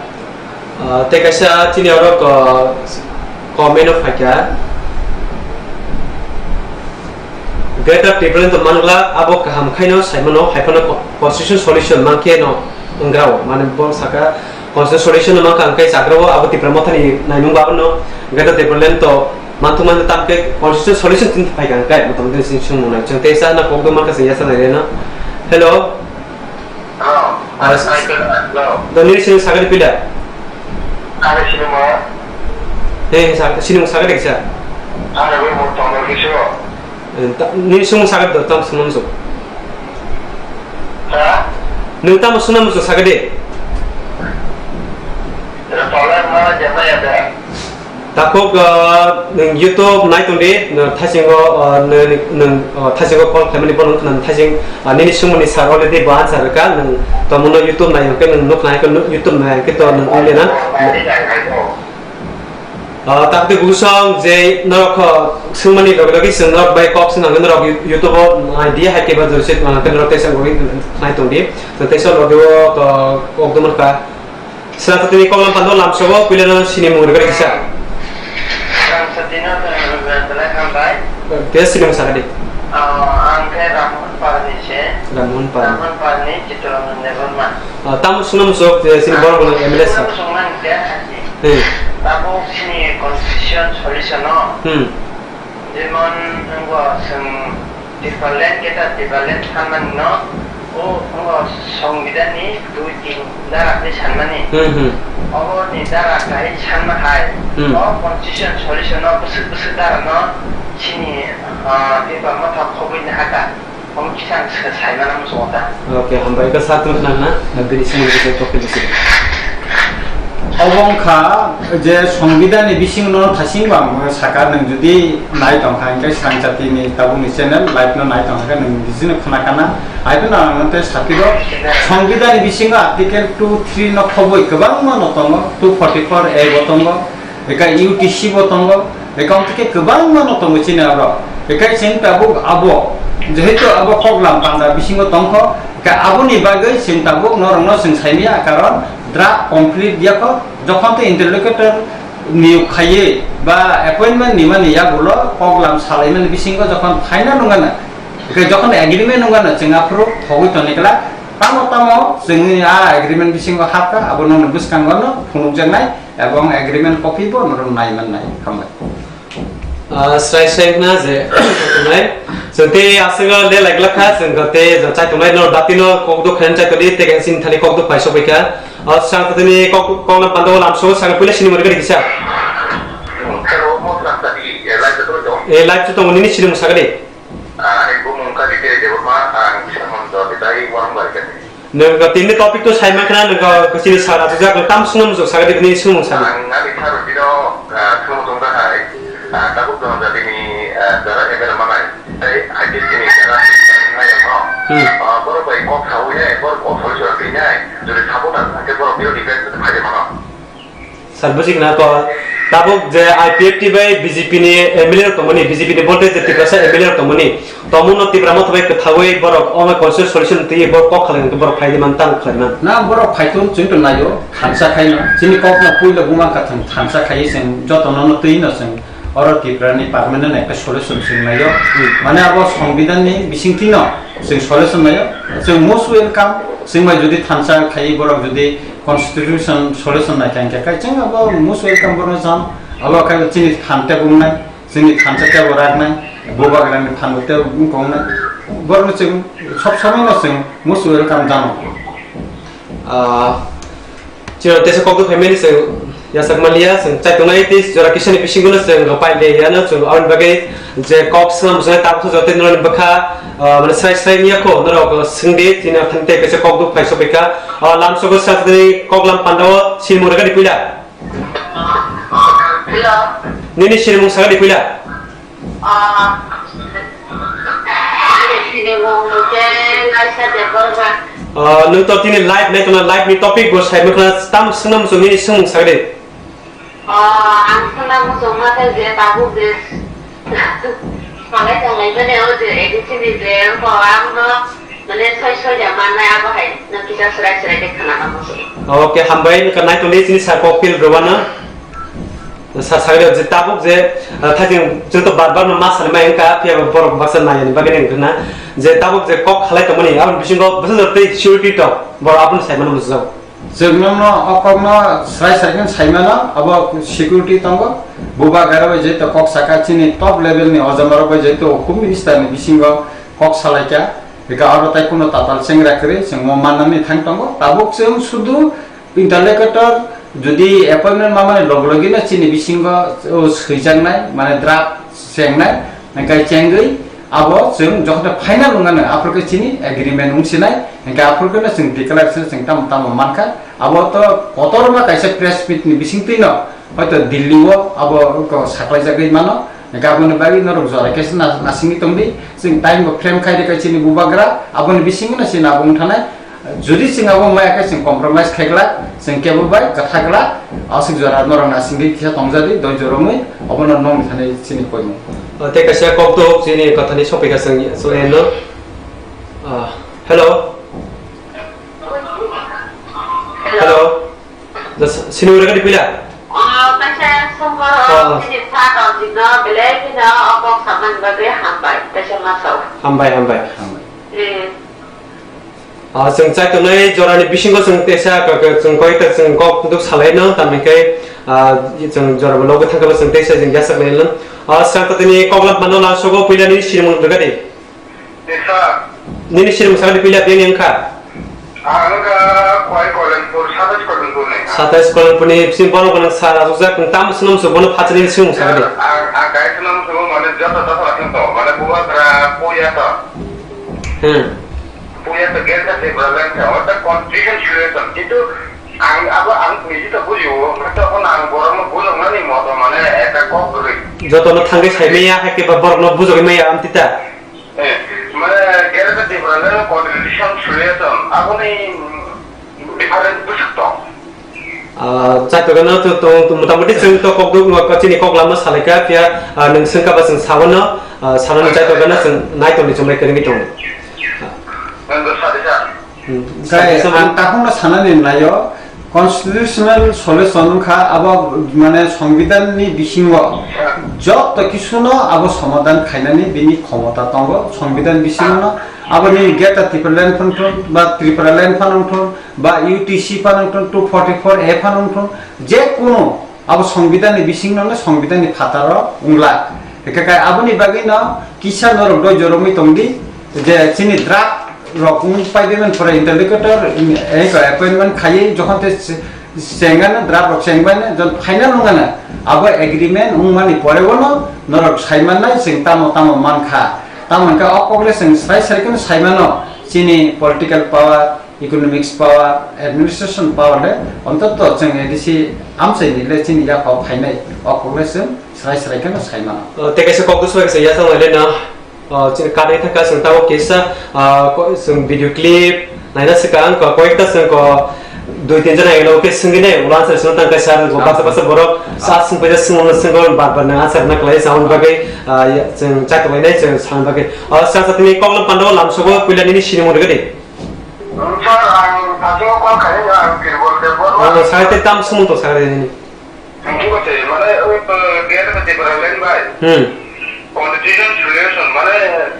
Ah, tei kaisa chini oro ko-, comment o phaikha. Greater Tipraland to mangla abo kaham khaino saimano, haiphano co-, constitution solution mankhe no wnggrao. Mane bo saka constitution solution no mankha hwnkhe chagrao abo Tipra Mothani naimung ba abono Greater Tipraland to manthok mani tamkhe constitution solution tin phaikha hwnkhe motamoti sing sung mwnai. Chwng tei sa na kokdo mankha sing yasa nai rena. Hello. Hello. Ah, s-, Hello. Do nini sini sagadi pila? Ada sini mo. He, he, sa-, sini mo sagadi kisa? Ada gue mo tombol kisi mo. Eh, ta-, nini sung sagadi do, tam sung sung. Ha? Nung tam sung sung sagadi. Ada tombol mana jama ya da? Takhuk, ah, nwng YouTube nai tong di, nwng thaisingo, ah, nwng, nwng, ah, thaisingo call khlaimani bono nwng thaising, ah, nini sumoni sir already bo answer rwkha, nwng tomono YouTube nai hwnkhe nwng nukha hwnkhe nu-, YouTube nai hwnkhe to nwng wngya na. Ah, takti busong je norok kho swngmani logi logi chwng norok bai kok swng hwnkhe norok You-, YouTube o nai di hai khe ba jori se hwnkhe norok teisa logi nai tong di, tei teisa logi o, ah, kok dwmani kha. Srang satini koklam pando lamsogo, puilano sini mung rwgari kisa. Srang satino belai hambai. Te sini mung sakadi. Ah, ang khe Rammohon Parni se. Rammohon Parni. Rammohon Parni, Chittaranjan Debbarma. Ah, tamo sungna musuk, eh, sini borok bono M L A sa. Sungna musuk man khe hati. Hmm. Tamo sini constitution solution no. Hmm. Jemon, wngbo chwng Tipraland, Greater Tipraland sanmani no, o, wngbo Songbidan ni dui tin dara ni sanmani. Hmm, hmm. Obo ni dara kahai sanma hai, Hmm. o constitution solution no bwswk bwswk dara no chini, ah, Tipra Motha khobwi ni haka. Omo kisa ang sa-, saimano muchungo ta. Okay, hambai khe sir tong khna na, na bini somondo khe tokhe bisi. Obo wngkha je Songbidan ni bisingo no thasing bang saka nwng jodi nai tong kha, hingkhe Srang Jati ni tabuk ni channel live no nai tong kha, nwng bisi no khna kana. Hai phano ang no tei sakiro Songbidan ni bisingo article two three no khoboi kwbangma no tongo, two forty four A bo tongo. Eka U T C bo tongo, eka wngthike kwbangma no tongo chini oro. Eka chini tabuk abo, jehetu abo koklam panda bisingo tongkho, eka aboni bagwi chini tabuk norokno chwng saimaya, karon draft complete yakho, jokhon to interlocutor niyok khaiwi ba appointment nimani yagulo koklam salaimani bisingo jokhon final wngana, eka jokhon agreement wngana chwng aphuru thogwi tongni kla, tamo tamo chwngni a agreement bisingo hapkha, abo nokni bwskango no phunukjaknai. Ebong agreement copy bo norok nai man nai. Hambai. Ah, srai srai na je tongnai. So te aswk le like lakha, so te chai tongnai no dati no kok do khan chai todi te gan sin thani kok do paisa paika. Ah, sang tani kok kok na pando lam so sang pule sini mari kisa. Hello, mo sa sa di, eh, live to to. Eh, live to to nini sini mo sagadi. Ah, ibu mungka di te Debbarma, ah, bisa mondo di tai warung balik kan. Nung ko tini topic to sai mankha, nung ko sini sara to jak tam sungna muchung sagadi ni sumung sani. Ang ani tharo dino, ah, sumung tong hai. Ah, tabuk dong jadi ni, ah, dara M L A manai. Tai I P S ni dara nai no. Hmm. Ah, boro bai kok sawi nai, boro kok sawi sawi nai. Jadi sabot ang ke boro bill defense phai mano. Sir, buji khna ko, tabuk je I P F T bai B J P ni M L A rok tongmani, B J P ni bolte je Tiprasa M L A rok tongmani, tongmano Tipra Motha bai kwthaui borok omo constitution solution twi borok kok khalai hwnkhe borok phaidi man tang khlai man. Na borok phaithun chwng to naio, thansa khaino, chini kok no puila buma kathang thansa khaiwi chwng jotono no twi no chwng oro Tipra ni permanent ekta solution chwng naio. Hmm. Mane abo Songbidan ni bisingtwi no chwng solution naio, chwng most welcome, chwng bai jodi thansa khaiwi borok jodi Constitution solution nai khe hingkhe kai chwng abo most welcome bono jam, abo khe chini phan tebo wngnai, chini thansa tebo raknai, bubagrani phan bo tebo wngkha wngnai, borokno chwng sob somoi no chwng most welcome jamo. Ah, chwng teisa kok do phaimani chwng Yachak manliya, chwng chaitongnai tei jora kisani bisingo no chwng pai le ya no chwng aboni bagwi je kok swnam swnai tabuk joto norokni bwkha, ah, mane srai srai wngya kho, norok swngdi, chini thani tei kaisa kok duk phai sopikha. Ah, lamsogo sakni kok lam pandao sinimung rwgadi puila. Hello. Nini sinimung sagadi puila. Ah, sinimung je Laisa Debbarma. Ah, nwng to tini live nai tongna live ni topic bo sai mukha tam swnam swnam nini swngmung sagadi. Ah, ang swnam swnam khe je tabuk je. Mangai tonglai mani o je A D C ni je ko ang no mane soi soi ja mannai abo hai no kisa srai srai de khana na musu. Oke, hambai nwng ka nai tongdi chini sa kok pil rwano. Sa sagri je tabuk je, ah, thajing chwng to bar bar no ma sani mai wngka phiya bo borok baksa nai ani bagwi wngkha na je tabuk je kok khalai tongmani aboni bisingo bwsajor tei security tong borok aboni sai mano musu jago. Chwng nokno o kokno srai srai khe sai mano, abo security tongo. Bubagra bai jeto kok saka chini top level ni ojamarok bai jeto Home Minister ni bisingo kok salaikha. Eka oro tai kuno tatal chengra kwrwi chwng mo mannani thang tongo. Tabuk chwng sudu interlocutor jodi appointment mamani log logino chini bisingo o swijaknai, mane draft chengnai, hingke chengwi abo chwng jokhon final wngmano, aphuru khe chini agreement wngsinai, hingke aphuru kheno chwng declaration chwng tamo tamo mankha. Abo to kotorma kaisa press meet ni bisingtwino hoito Delhi o abo ko saklaijagwi mano. Hingke aboni bagwi norok jora khe se na-, nasingwi tongdi, chwng time bo frame khai rwkha chini bubagra, aboni bisingno chini abo wngthanai. Jodi chwng abo maya khe chwng compromise khe glak, chwng kebo bai kwtha glak, aswk jora norok nasingwi kisa tongjadi, doi joromwi, obono nokni thani chini koimung. O, tei kaisa kok tok chini kwthani sopikha chwng, chwng no. Ah, hello. Hello. Hello. Just sini ura kadi pila. Oh, kaisa songkoro, oh, chini pha tongjikno belai kheno o kok samani bagwi hambai, kaisa masao. Hambai, hambai. Hambai. Eh. Ah, chwng chai tongnai jorani bisingo chwng teisa ka, ka, chwng koi ta chwng kok duk salai no, tamni khe, ah, chwng jora bo logi thangkha chwng teisa chwng yasak lai no. Ah, chwng ta tini kok lam mano la sogo puila ni sinimung dugadi. Teisa. Nini sinimung sagadi puila bini wngkha. Ang wngkha Khwai Kolenpur, satais Kolenpur ni. Satais Kolenpur ni bisi bono bono sa rajukjak, tam swnam su bono phachani sinimung sagadi. Ang, ang kai swnam su mane joto joto aswk to, mane bubagra puya to. Hmm. Puya to gel ka te problem ka, wata confusion creation. Kintu ang abo ang niji to bujiwo, mane to kono ang borok no bujoknani moto mane ekta kok gri. Joto no thangwi saimaya, hai khe ba borok no bujogwi maya amtita. Eh, mane gel ka te problem confusion creation. Aboni, mm, different busuk to. Ah, chaitokgana to, to, to, motamoti chwng to kok duk, kok chini kok lama salaikha, phiya, ah, nwng swngkha ba chwng sabono, ah, sanani chaitokgana chwng naikolni chumbai kwrwngwi tongo. Nang do sadi sa. Hmm, Kai sadi sa ang man- takhungno sanani naio, constitutional solution wngkha abo, mane, songbidanni bisingo joto kisuno abo somadhan khainani bini khomota tongo, songbidan bisingono aboni Greater Tipraland phano wngthun ba Tipraland phano wngthun, ba U T C phano wngthun, two forty-four A phano wngthun, je kunu abo songbidanni bisingno, songbidanni phataro wngla. Hingkhe kai aboni bagwino kisa norok doi joromwi tongdi, je chini draft rok wng paibaimani pore interlocutor, eko appointment khaiwi jokhon te se-, senggana draft rok sengbana, jon final wngana, abo agreement wngmani pore bono norok saimannai, chwng tamo tamo mankha. Tamo hingkhe o kokle chwng srai srai kheno saimano, chini political power, economics power, administration power le, ontoto chwng A D C amchaini le chini yakao phainai, o kokle chwng srai srai kheno saimano. O, tei kaisa kok bwswk kaisa yachang lai le no, o, chini kadai thangkha chwng tabuk kisa, ah, ko-, chwng video clip naina swkang ko koyekta chwng ko dui tin jona elo khe swngwi nai, ulo answer swngwi tang kaisa, ah, baksa baksa borok sa swngpaijak swngmano swngwi bar bar nang answer na klai sa, aboni bagwi, ah, ya, chwng chai tonglai nai chwng sa bagwi. O, sa sa tini kok lam pandao lamsogo puila nini sinimung rwgadi. Sir, ang Pajao call khainai, ang Birbal Debbarma. Oh, sakhe tei tam sumung tong sakhe nini. Ang bugo se, mane, o, gate ba Tipraland bai. Hmm. Constitution solution, mane,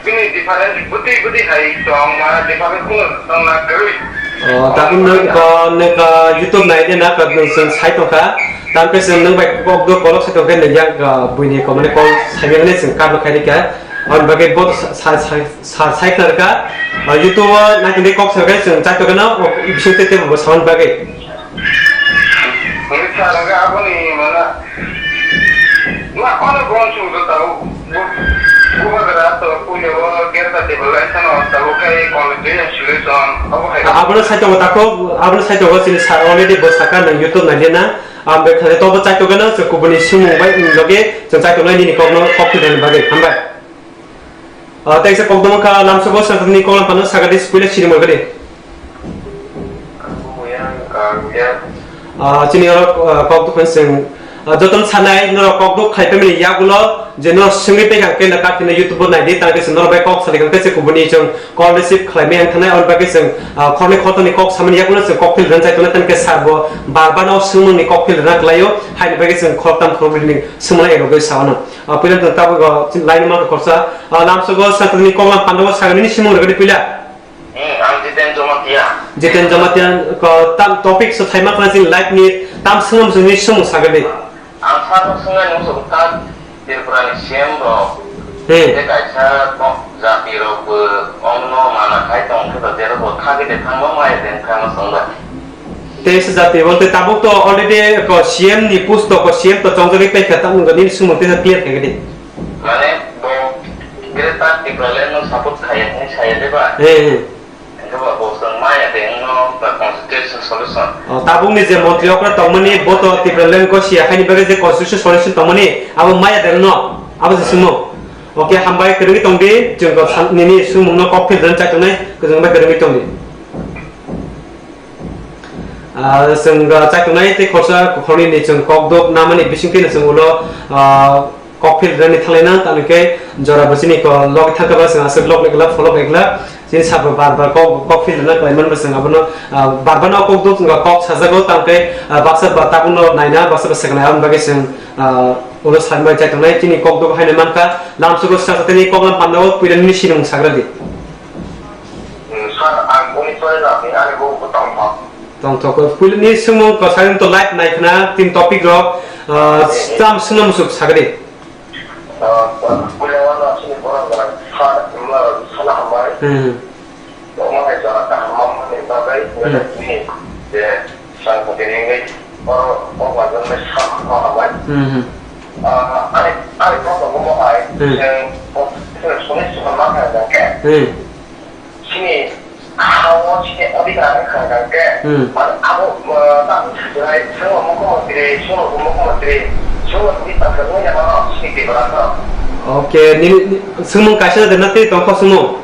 bini difference bwtwi bwtwi hai tong, mane, difference kuno tong na kwrwi. Oh, tabuk nwng ko, nwng ko YouTube nai de na, ko nwng chwng sai tongkha. Tamkhe chwng nwng bai kok do kolok sai tongkhe nwng yang, ah, buini ko, mane, kok sai mane chwng kar no khai rikha. Aboni bagwi bo sa, sa, sa, Sir, sai khlai rwkha, ah, YouTube o naitongdi kok sai khe chwng chai tongkhe no, o, bising tei tei bo saman bagwi. Hwnwi Ang aboni mana ma ono bon sung do tau. Bubagra to puyo gerta table ai sano tau kai congratulation solution abo hai. Abono saito tako, abono saito chini sir already bo saka nang YouTube nai na. Am be khare to bo saito gana se kubuni sumung bai loge se saito nai nini kokno kok pidani bagai hambai. Ah, tei se kokdoma ka lamsogo sir ni kolam pano sagadi puila sini morgadi. Ah, chini oro, ah, kok dukhan seng, ah, jotono sanai norok kok duk khai family yagulo je norok sengwi tei kang kenda kathina YouTube o naidi tang khe se norok bai kok sali kang khe se kubuni chwng call receive khlai maya thanai on bagwi chwng, ah, khornwi khortoni kok samani yagulo chwng kok phil dan chai tongnai tang khe sabo bar bar no swngmung ni kok phil dan khlaio haini bagwi chwng khoroktam khoroknwi ni swngmung ero gwi sa ono. Ah, puila tong tabuk, ah, line ma khorsa, ah, lamsogo sakni kok lam pandao sagni simung rwgadi puila. Hmm, ang Jiten Jamatia. Jiten Jamatia, ko tam topic so thaima khna sin live ni tam swnam swnni sumung sagadi. Ang sabo swngnai nung so kha Tripura ni C M rok. Hmm. Tei kaisa kok jati rok bo ongno mana khai tong khe ba tero bo khagwi de thangma maya den thangma songba. Tei se jati bolte tabuk to already ko C M ni post to ko C M to chongjagwi paikha tamo nini sumung tei clear khaigadi. Mane bo Greater Tipraland no support khaiya hwnwi saya de ba? Eh, eh. Hwnkhe ba bo chwng maya de wngno ba constitution solution. O, tabukni je montri okra tongmani bo to Tipraland ko siya khaini bagwi je constitution solution tongmani abo maya de wngno abo je simo. Oke, hambai kwrwngwi tongdi, chwng ko san-, nini sumungno kok phil dan chai tongnai, kwchwng bai kwrwngwi tongdi. Ah, chwng, ah, chaitongnai tei khorsa khornwi ni chwng kok dok namani bising kheno chwng ulo, ah, kok phil rani thalai na, tamo khe jora bo chini ko log thangkha ba chwng aswk log lekla, follow lekla, chini sabo bar bar kok, kok phil rana khlai man ba chwng abono, ah, bar bar no kok dok chwng kok sajago, tamo khe, ah, baksa ba tabukno naina, baksa ba sekanai, aboni bagwi chwng, ah, ulo sanbai chaitongnai, chini kok dok haino mankha, lamsogo sasa tini kok lam pandao, puila nini sinung sagradi. Hmm, sir, ang boni chole na, ani bo ko tong thok. Tong thok. Puila ni sumung ko sarin to live nai khna tin topic rok, ah, tam suna musuk sagri. Ah, puila wana sini borok na, sir, ma, sana hambai. Hmm. Omo hai jora kaham mamani bagwi, hmm, ni, je, sang ko tini ngai, oro, o wajan ngai sama hambai. Hmm. Ah, ani, ani ko ko mo hai, hmm, je, ko, suni suni ma hai ke. Hmm. Chini ha-o chini odhikar wngkha hwnkhe, hmm, mane abo, uh, ta wngkha chwrai, chwngno mukhyamantri, chwngno mukhyamantri, chwngno twi tangkha wngya mano chini Tiprasa. Okay, nini, ni, swngmung kaisa de na tei tongkho swngmung?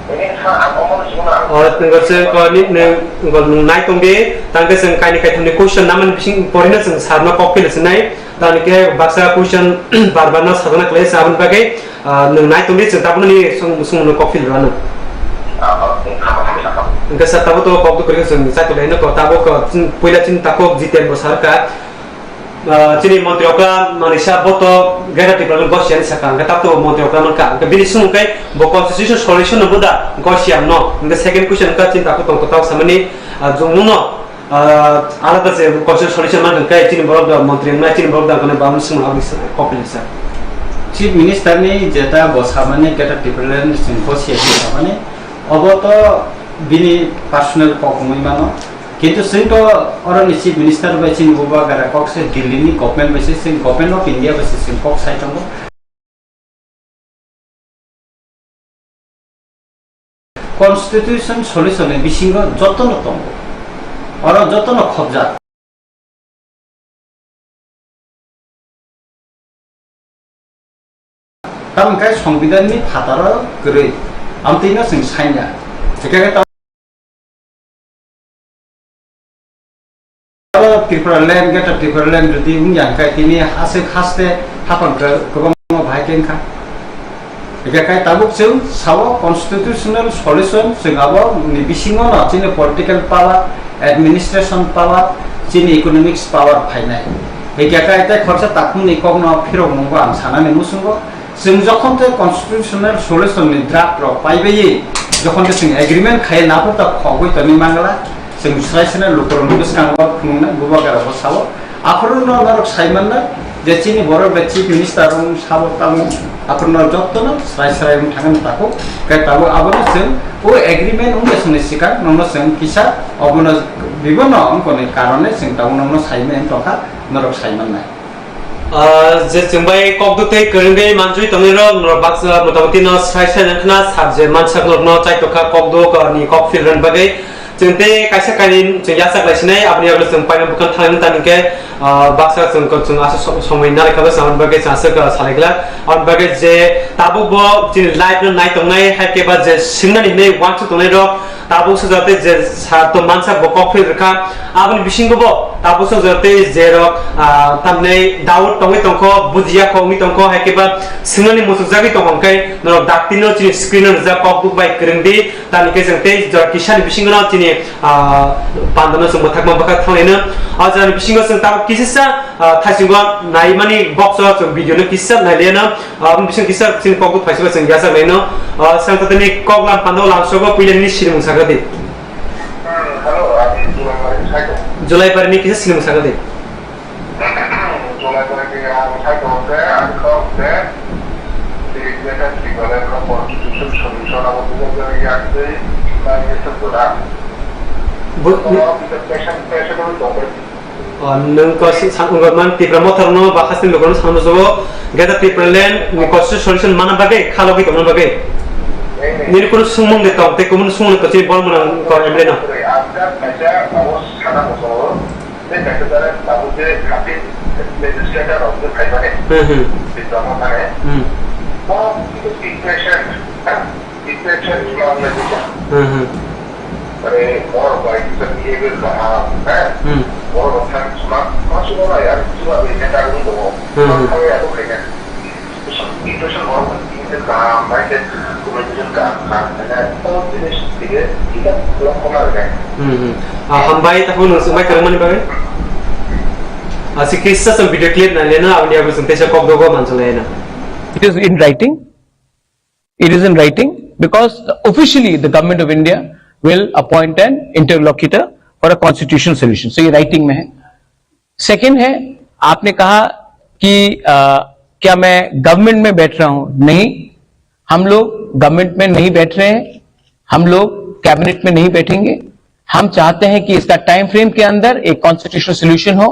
Nini sa ang omono swngmung ang. O, nungkha se ko ni, ni, nungkha nung nai tongdi, tangkhe chwng kaini kaitham ni question namani bising porina chwng sir no kok phila swnai. Tamo khe baksa question bar bar no sajana khlai se aboni bagwi, ah, nwng nai tongdi, chwng tabukno ni sung-, sungmung no kok phil rw anw. Ah, ah, hwnkhe sir tabuk to kok duk kwrwi chwng chai tonglaino kok tabuk, ah, chwng puila chini takhuk Jiten bo sar kha, ah, chini montri okra manwi sa bo to Greater Tipraland gosiya ni sakha, hwnkhe tabuk to montri okra mankha, hwnkhe bini sumung khe bo constitution solution no bo da gosiya no, hwnkhe second question wngkha chini takhuk tong kwtal samani, ah, jumung no. Ah, alada se question solution man hwnkhe chini borok da montri wngnai, chini borok da kono bam sung abis kopil sa. Chief Minister ni jeta bo samani Greater Tipraland sing ko se samani obo to bini personal kok wngwi mano. Kintu sing to oro ni Chief Minister bai chini bubagra kok se Delhi ni government bai se sing Government of India bai se sing kok sai tongo. Constitution solution ni bisingo jotono tongo. Oro jotono khobjak. Tamoni khe Songbidan ni phataro kwrwi. Amtwino chwng sanya. Hwnkhe Aro Tripura land, Greater Tripura land jodi wngya hwnkhe tini aswk haste haphang kwbangma bahai khe wngkha. Hwnkhe kai tabuk chwng sao constitutional solution chwng abo ni bisingo no chini political power, administration power, chini economics power phainai. Hwnkhe kai tei khoroksa takhumni kokno phirok nungbo ang sanani muchungo. Chwng jokhon tei constitutional solution ni draft rok paibai, jokhon tei chwng agreement khai naphurta khogwi tongwi mangla, chwng swrai swrai lukurokni bwskango phunuknai bubagra bo sao. Aphuru no norok sai mannai, Je chini borok bai chief minister wng sabo tamo, aphuru no jotto no srai srai wng thangani tako. Khe tabuk abono chwng o agreement wngya songni swkang nono chwng kisa obono bibono wngkoni karone chwng tabuk nono saimani tongkha, norok saimannai. Ah, je chwng bai kokduk tei kwrwngwi manjui tongnai rok, norok baksa motamoti no srai srai nang khna sab je mansak rok no chai tokha kokduk, ah, ni kok phil rwna bagwi. Chwng tei kaisa kainwi chwng yachak lai sinai, aboni yagulo chwng paina bwkhang thangna tani khe, ah, baksa chwng, chwng asa so-, somoi narwkha bwsa aboni bagwi chwng aswk, ah, salai glak. Aboni bagwi je tabuk bo chini live no nai tongnai, hai khe ba je swngnani hinwi uansuk tongnai rok, tabuk sujak tei je sa to mansak bo kok phil rwkha. Aboni bisingo bo tabuk sujak tei je rok, ah, tamni doubt tongwi tongkho, bujiya kho wngwi tongkho, hai khe ba swngnani muchukjagwi tongkha hwnkhe norok dakti no chini screen no rijak kokduk bai kwrwng di. Tamni khe chwng tei jora kisani bisingo no chini, ah, panda no chwng bwthakma bwkha thanglaino. O jorani bisingo chwng tabuk kisisa, ah, thaisingo naimani box o chwng video no kisa nailiano. Ah, aboni bisingo kisa chini kokduk phaisima chwng yachak laino. Ah, chwng tatani kok lam panda o lam sogo puila nini sinimung sakha di. Hmm, hello, ani Julai Bari ni kisa sinimung sakha di. Julai Bari ni ang sai tongo khe, ang kok khe, di Greater Tipraland no Constitution Solution abo bujo bujo yak twi, nai ni sep jora. Bu-, Kono bisa patient, patient abo tong khe. Oh, nwng ko si-, sa-, wngkha man Tipra Motha rokno ba khasni lokono sanma jogo, Greater Tipraland ni Constitution Solution mana bagwi, khalogwi tongna bagwi. Nini kunu sumung de tong, tei kumun sumung de tong, chini bol mwnang ko M L A no. Ang just kaisa abo sana muchungo. Tei kaisa jora tabuk je thirteen legislator rok je phaimani, Hmm, hmm. Bipra Motha ni. Hmm. Bo kisa depression, depression swnam nai kisa. Hmm, hmm. Mane borok bai kisa behavior kaham, ha? Hmm. Borok rok thang swnam, ma swnam nai, ar swnam bai neta rung tongo. Hmm, hmm. Ma thang ya bo khaina. Impression hor, impression kaham, bai khe communication kaham, kaham khaina, o jinis dige, dige lokhona rwkha. Hmm, hmm. Ah, hambai, takhuk nwng swngbai kwrwngmani bagwi. Ah, si kisa sam video clip naileno, aboni yago chwng teisa kok dogo manjalai na. It is in writing. It is in writing because officially the government of India will appoint an interlocutor for a constitutional solution. So ये writing में है. सेकंड है, आपने कहा कि, अ, क्या मैं गवर्नमेंट में बैठ रहा हूं? नहीं, हम लोग गवर्नमेंट में नहीं बैठ रहे हैं, हम लोग कैबिनेट में नहीं बैठेंगे। हम चाहते हैं कि इसका टाइम फ्रेम के अंदर एक कॉन्स्टिट्यूशनल सॉल्यूशन हो,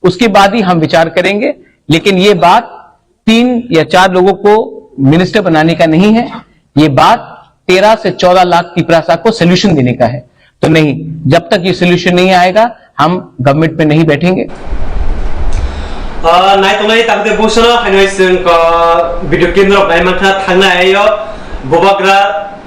उसके बाद ही हम विचार करेंगे। लेकिन ये बात तीन या चार लोगों को मिनिस्टर बनाने का नहीं है, ये बात तेरह से चौदह लाख तिपरासा को सॉल्यूशन देने का है। तो नहीं, जब तक ये सॉल्यूशन नहीं आएगा, हम गवर्नमेंट में नहीं बैठेंगे। Ah, naitongnai tabuk tei bwsano haino hai chwng, ah, video clip rok nai mankha thangnai ayo bubagra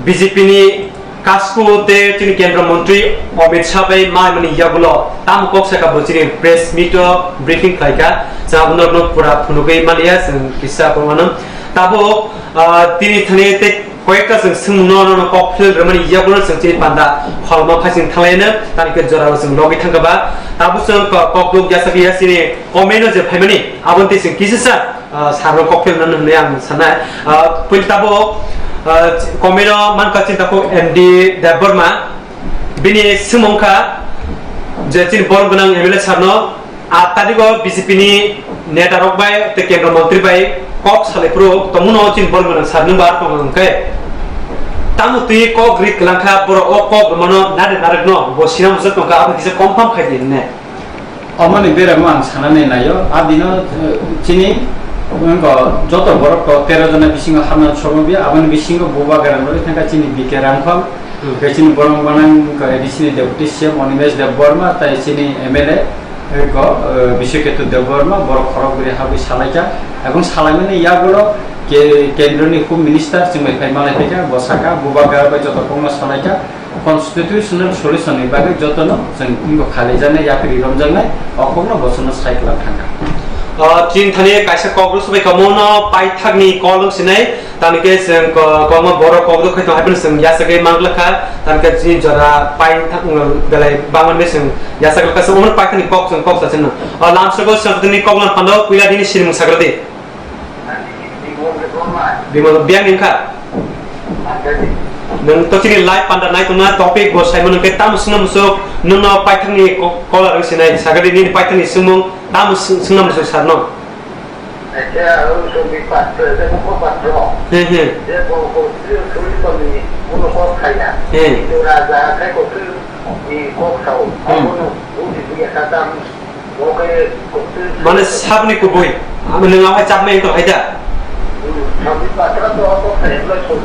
B J P ni kasku tei chini Kendra Montri Amit Shah bai maimani yagulo tamo kok saka bo chini press meet o briefing khlaikha, chwng abono pura phunugwi maliya chwng kisa kwmano. Tabuk, ah, tini thani tei koyekta chwng swngmungno nono kok phil rwmani yagulo chwng chini panda kholmo khaising thanglaino, tani khe jorao chwng logwi thangkha ba. Tabuk chwng ko-, kokduk yasakya chini comment o je phaimani, aboni tei chwng kisisa ah, sarno kok philna hwnwi ang sanai. Ah, puil tabuk, ah, komino mankha chini tabuk M D Debbarma. Bini swngmung kha je chini borom gwnang M L A sarno, ah, tarigo B J P ni neta rok bai tei kendra montri bai kok salai phuru tongmano chini borom gwnang sar nwng ba tong hwnkhe. Tamo twi kok rik kwlang kha borok o kok rwmano nare narwkno bo sinamjak tongkha abo kisa confirm khai di hwnwi. Omoni beramo ang sanani naio, a dino, eh, chini, wngkha joto borok kok tero jona bisingo hamna somo biya, aboni bisingo bubagra rok thangkha chini B K Rangkhol, Hmm. Khe chini borok gwnang wngkha A D C ni Deputy C M Animesh Debbarma, tai chini M L A, wngkha, eh, Biswaketu Debbarma, borok khorok bwrwi habwi salaikha, ebong salaimani yagulo ke-, kendroni Home Minister chwngbai phai malai phaikha, bo sakha, bubagra bai joto kokno salaikha, Constitutional solution ni bagwi jotono chwng wngbo khalijaknai, yapri romjaknai, o kokno bosono sai kwlak thangkha. O, chini thani kaisa kok rw swbai kamo no paithakni kok rw sinai, tani khe chwng ko-, kokma borok kok rw khai tong hai phano chwng yachagwi manglakha, tani khe chini jora paithak, um, belai bangma hinwi chwng yachaglakha, chwng omo paithakni kok chwng kok sa chwngno. O, lamsogo chwng tini kok no phano puila dini sinimung sagra di. Bimol, biyang wngkha? Nwng to chini live panda nai tongna topic bo saimano khe tamo swngna musuk, Nwng no paithak ni ko-, kola rw sinai, sagadi nini paithak ni swngmung, tamo swng-, swngna muchung sar no. Acha, ang sumi patro, je buko patro. He, he. Je buko, je sumi to ni, buno kok khaya. He. Itu raja, khai ko tu, ni kok sao. Hmm. Buno, buti buya katam. Mane sabni kubui. Amo nwng ahai chakmai wngtong hai da? Sabni patra to abo khairokno song.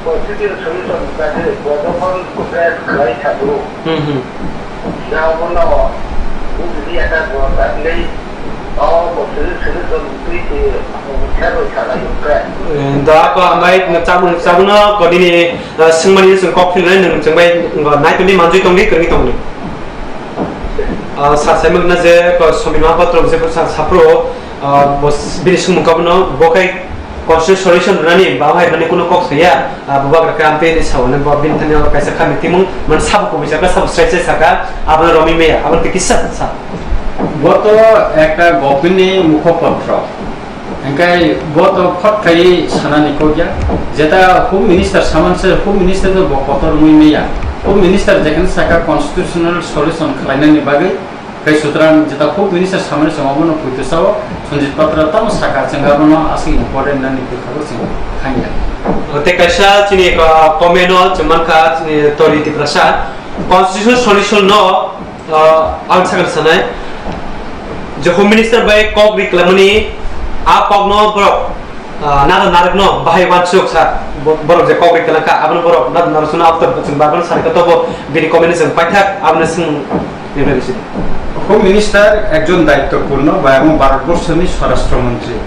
Constitution solution kaje bodopon kufret khlai sabro. Hmm, hmm. Naomono bujili ata bo tatlei. O bo solution solution twi twi bo thero salai yokre. Eh, da ko amai ngchak ngchak no ko nini, eh, swngmani swng kok philnai nwng chwngbai ngo nai tongdi manjui tongdi kwrwngwi tongdi. Ah, sar saimang na je ko somi ma patro je sa sapro, ah, bo s-, bini sumung kabono bo kai constitution solution rani ba hai mane kuno kok saya, ah, bo bagra kam te ni sawane bo bin thani kaisa kami timung man sabo ko bisa ka sabo sai sai saka abana romi meya abana te kisa sa. Bo to ekta government ni mukhopatro. Hingkai bo to phot khai sanani kokya, jeta Home Minister saman se Home Minister no bo kotor mui meya. Home Minister jekan saka constitutional solution khlainani bagwi, kai sutrang jeta Home Minister samani se omono puitu sao, Sanjit Patra tamo saka chwng abono aswk important nani bwkhago chwng thangya. Tei kaisa chini, uh, comment o chwng mankha, chini Tori Tiprasa, constitutional solution no, ah, ang sakha sanai, je Home Minister bai kok ri kwlangmani, a kokno borok, ah, nara narakno bahai uansuk sa, bo-, borok je kok ri kwlangkha, abono borok nara narakno aboni chwng barmani sarikha, tobo bini comment chwng paithak, abono chwng bebak bisi. Home Minister ekjon daitopurno ba ebong Bharatborsoni Swarashtra Montri.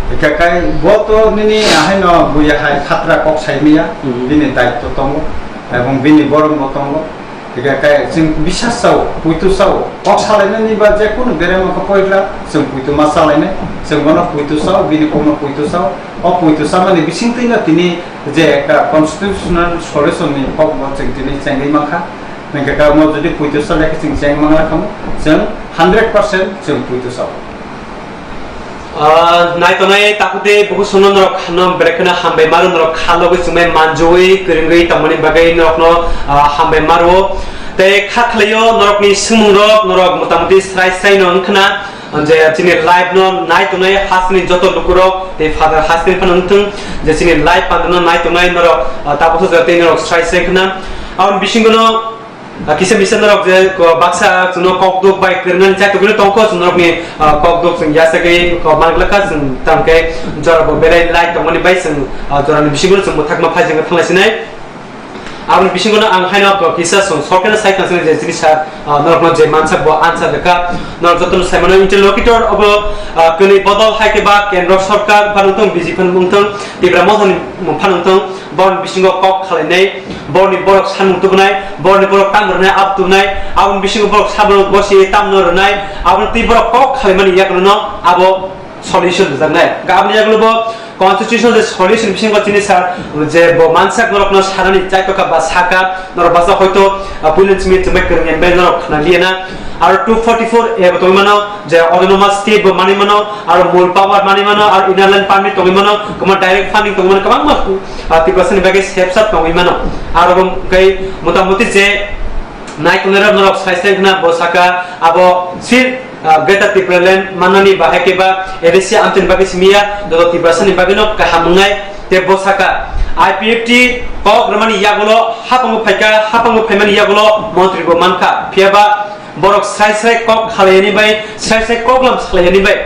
Hingkhe kai bo to nini ahaino buya hai khatra kok saimaya, Mhm. Bini daitop tongo, ebong bini borom bo tongo. Hingkhe kai chwng bisas sao, puitu sao, kok salainani ba je kunu berema khe poila chwng puitu ma salainai, chwng bono puitu sao, bini kokno puitu sao, o puitu samani bisingtwino tini je ekta constitutional solution ni kokno chwng tini chengwi mankha, hingkhe kai omo jodi puitu salai khe chwng cheng mangla khamu, chwng hundred percent chwng puitu sao. Ah, naitonai takhuk tei bukhuk songno norok khano belai kheno hambai maro, norok kha logwi chwngbai manjui kwrwngwi tongmani bagwi norokno, ah, hambai maro. Tei kha khlaio norokni swngmungrok norok motamoti srai srai no wngkhna, je chini live no naitonai hasteni joto lukurok tei Father hasteni phano wngthung, je chini live pandano naitonai norok, ah, tabuksa tei norok srai srai khna. Aboni bisingo no Ah, kisa misa norok je ko baksa chwngno kokduk bai kwrwngna chai tongwi tongkho, chwng norokni, ah, kokduk chwng yachagwi kok manglakha, chwng tamkhe jorabo belai lai tongmani bai chwng, ah, jorani bisingo chwng mwthakma phaijak thanglai sinai. Aboni bisingo no ang haino ko kisa chwng sorkar sai tongsa je chini sa, ah, norokno je mansa bo ansa lekha norok jotono saimano interlocutor obo, ah, kwnwi bodol hai khe ba kendro sorkar phano tong B J P phano tong Tipra Mothani phano tong. Borokni bisingo kok khalainai, borokni borok samung tubunai, borokni borok tamo rwnai abo tubunai, aboni bisingo borok samung gosi tamo rwnai, aboni twi borok kok khalaimani yagulono abo solution rwjaknai. Hwnkhe aboni yagulo bo constitutional je solution bisingo chini sa je bo mansak norokno sanani chaitokha ba saka norok basa hoito, ah, puilani simi chumai kwrwng M L A norok khna liya na. Aro two forty-four A bo tongwi mano, je autonomous state bo manwi mano, aro mul power manwi mano, aro inner line permit tongwi mano, kwbangma direct funding tongwi mano, kwbangma, ah, Tiprasani bagwi sepsap tongwi mano. Aro bo kai motamoti je nai tongnai rok norok sai sai khna bo saka abo sil, ah, Greater Tipraland mannani bahai khe ba A D C amtwini bagwi simi ya, joto Tiprasani bagwino kaham wngnai. Tei bo saka, I P F T kok rwmani yagulo haphango phaikha, haphango phaimani yagulo montri bo mankha. Phiya ba borok srai srai kok khalayani bai, srai srai koklam salayani bai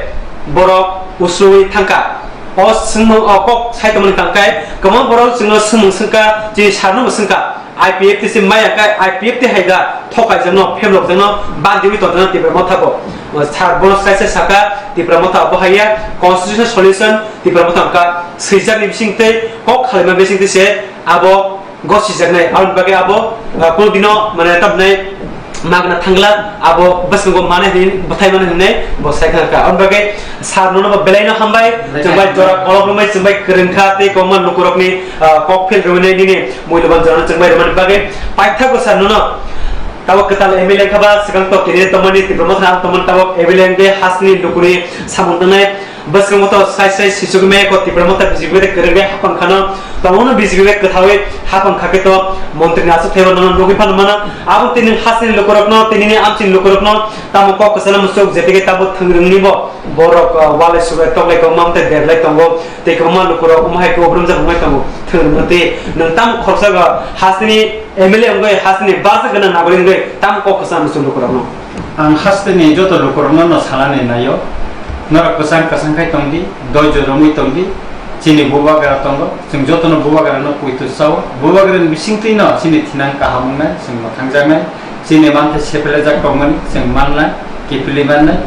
borok usui thangkha. O swngmung, o kok sai tongmani tangkai, kwbangma borok chwngno swngmung swngkha, chini sarno bo swngkha. I P F T se maya kai, I P F T hai da thokaijakno, phemrokjakno, bandiwi tongjakno Tipra Motha bo. Sar bono srai srai saka, Tipra Motha bo haiya, constitutional solution, Tipra Motha wngkha swijakni bisingtwi, kok khalaima bisingtwi se abo gosijaknai. Aboni bagwi abo, ah, kunu dino, mane, tamnai magna thangla, abo bwskango mane hwnwi, bwthai mane hwnwi bo sai kha kha. Aboni bagwi sir nono bo belai no hambai, belai chwng bai hambai. Jora kolok romwi chwng bai kwrwng kha tei kwbangma lukurokni, ah, kok phil rwmani nini muiloban jorano chwng bai rwmani bagwi paithago sir nono. Tabok kwtal M L A wngkha ba, swkang tok kiri tongmani, Tipra Motha ang tongmani, tabok M L A wngwi hasni lukuni samung tangnai. Bwskango to sai sai sisugwi maya ko Tipra Motha B J P bai kwrwngwi hapang khano, tabukno B J P bai kwthawi hapang kha khe to montri ni aswk thaibo nono nugwi phano mano. Abo tini hasteni lukurokno, tinini amchini lukurokno tamo kok kwchana muchuk, jetige tamo thwngrwngni bo borok, uh, walai subai toklai tong, mamtai berlai tongo, tei kwbangma lukurok omo hai khe obrum jak wngmai tongo, thwngrwngno tei nwng tamo khoroksa hasteni M L A wngwi, hasteni bwswk gwnang nagorik wngwi tamo kok kwchana muchuk lukurokno. Ang hasteni joto lukurokno no sanani naio, norok kwchang kwchang khai tongdi, doijo romwi tongdi, chini bubagra tongo, chwng jotono bubagrano poito chao, bubagrani bisingtwino chini thinang kaham wngnai, chwng mwthangjaknai, chini manthai sepelejak tongmani chwng mannai, kiphilwi mannai.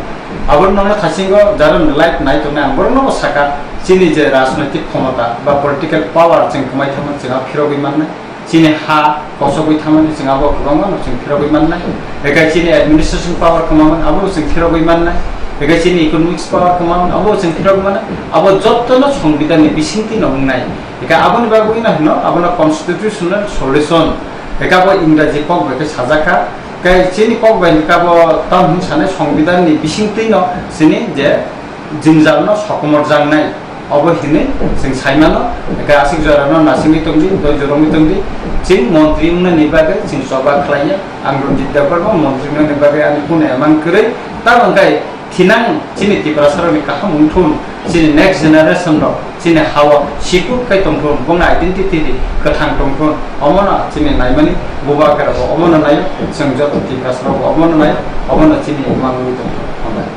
Abo nono thasingo jara live nai tongnai, ang borokno bo sakha, chini je rajnoitik khomota ba political power chwng kwmai thangmani chwng phirogwi mannai. Chini ha kosogwi thangmani chwng abo kwbangma no chwng phirogwi mannai. Eka chini administration power kwmaman abo chwng phirogwi mannai. Eka chini economics power kwmaman abo chwng phirogwi mannai. Abo jotto no songbidhan ni bisingtwi no wngnai. Eka aboni bagwi no hino abono constitutional solution. Eka bo Ingraji kok bai khe sajak kha. Kai chini kok bai eka bo tam hin sanai songbidhan ni bisingtwi no chini je jwngjal no sokomor jaknai. Obo hinwi chwng sai mano, hwnkhe aswk jorano nasingwi tongdi, doijo romwi tongdi. Chwng montri wngnani bagwi chwng choba khlaiya, ang Ranjit Debbarma montri wngnani bagwi ani kunu emang kwrwi. Tamo hwnkhe thinang chini Tiprasarokni kaham wngthun, chini next generation rok chini ha-o sikuk khai tongthun, bongni identity kwthang tongthun, omono chini naimani bubagra bo omono naio, chwng joto Tiprasarok bo omono naio, omono chini emang wngwi tongthun. Hambai.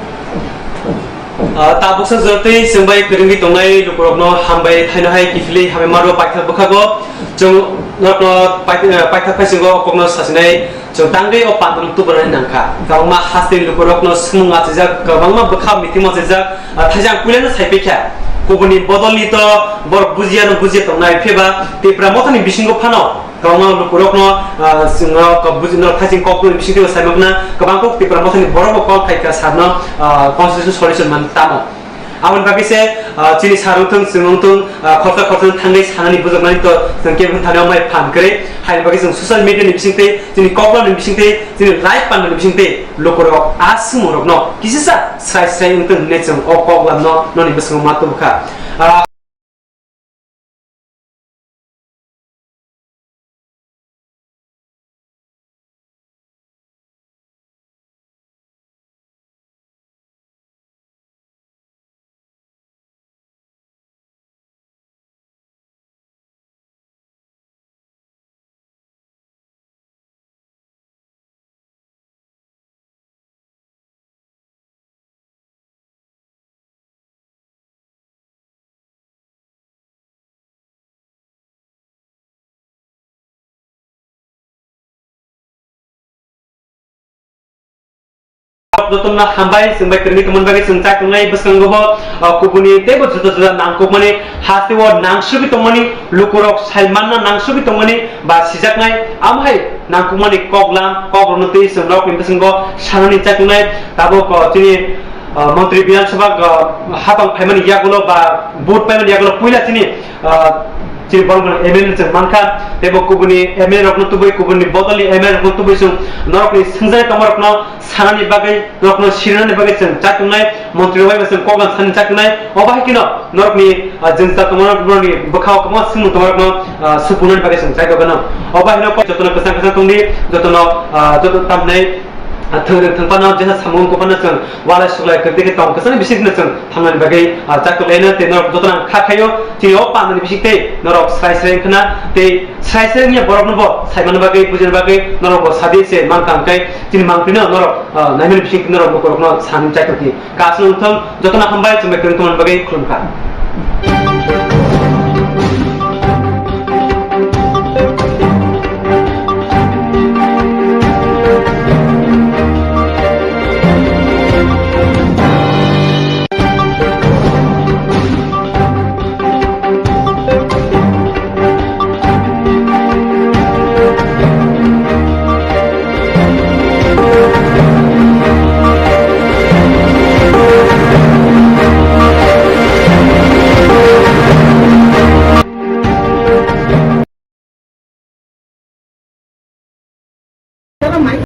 Ah, tabuksa jotwi chwng bai kwrwngwi tongnai lukurokno hambai thaino hai kiphilwi hambai maro paithak bwkhago chwng norokno pai-, eh, paithak phaisingo kokno sasinai chwng tangwi o pandaluk tubunani nangkha. Kwbangma hasteni lukurokno swngmung achijak, kwbangma bwkha meeting achijak, ah, thaisa ang puilano saipaikha. Kubuni bodolni to borok bujiya no bujiya tongnai, phiba Tipra Mothani bisingo phano Kwbangma lukurokno, ah, chwngno kok buji-, no thaiching kokni bisingtwi saimakna kwbang kok Tipra Mothani borok bo call khaikha sarno, ah, constitution solution man tamo. Aboni bagwi se, ah, chini sar wngthung, chwng wngthung, ah, khoroksa khoroksa thangwi sanani bujoknani to chwng kebo thani omai phan kwrwi. Haini bagwi chwng social media ni bisingtwi, chini koklamni bisingtwi, chini live pandani bisingtwi lukurok a swngmungrokno kisisa srai srai wngthung hinwi chwng o koklamno noni bwskango ma tubukha. Ah, Jotono hambai, chwng bai kwrwngwi tongmani bagwi chwng chai tongnai bwskango bo, ah, kubuni teibo juda juda nangkukmani hasteo nangsugwi tongmani lukurok sai manna nangsugwi tongmani ba sijaknai, amo hai nangkukmani koklam, kokrokno twi chwng norokni bwskango sanani chai tongnai. Tabuk, ah, chini, ah, montri Bidhan Sabha, ah, hapang phaimani yagulo ba vote paimani yagulo puila chini, ah, chini borok M L A chwng mankha, teibo kubuni M L A rokno tubui, kubuni bodolni M L A rokno tubui chwng norokni swngjai tongmarokno sanani bagwi, norokno sirinani bagwi chwng chai tongnai, montri rok bai bo chwng koklam sanani chai tongnai. Obo hai kheno norokni, ah, jwngjal tongmarok, norokni bwkhao kwbangma swngmung tongmarokno, ah, supunani bagwi chwng chai tongkha no. Obo hai no jotono kwchang kwchang tongdi, jotono, ah, joto tamhinai, ah, thwng rwng thwng phano, jesa samung wng phano chwng walai suklai kwrwi khe tong kwchangni bisingtwi chwng thangnani bagwi, ah, chaktok laino tei norok jotono ang kha khaio, chini o pandani bisingtwi norok srai srai wngkhwna tei srai srai wngya borokno bo saimani bagwi, bujina bagwi norok bo sadi se mankha hwnkhe chini mangpili no norok, ah, naimani bisingtwi norok lukurokno sanani chaktok di. Kasno wngthong, jotono hambai, chwng bai kwrwng tongmani bagwi khulumkha.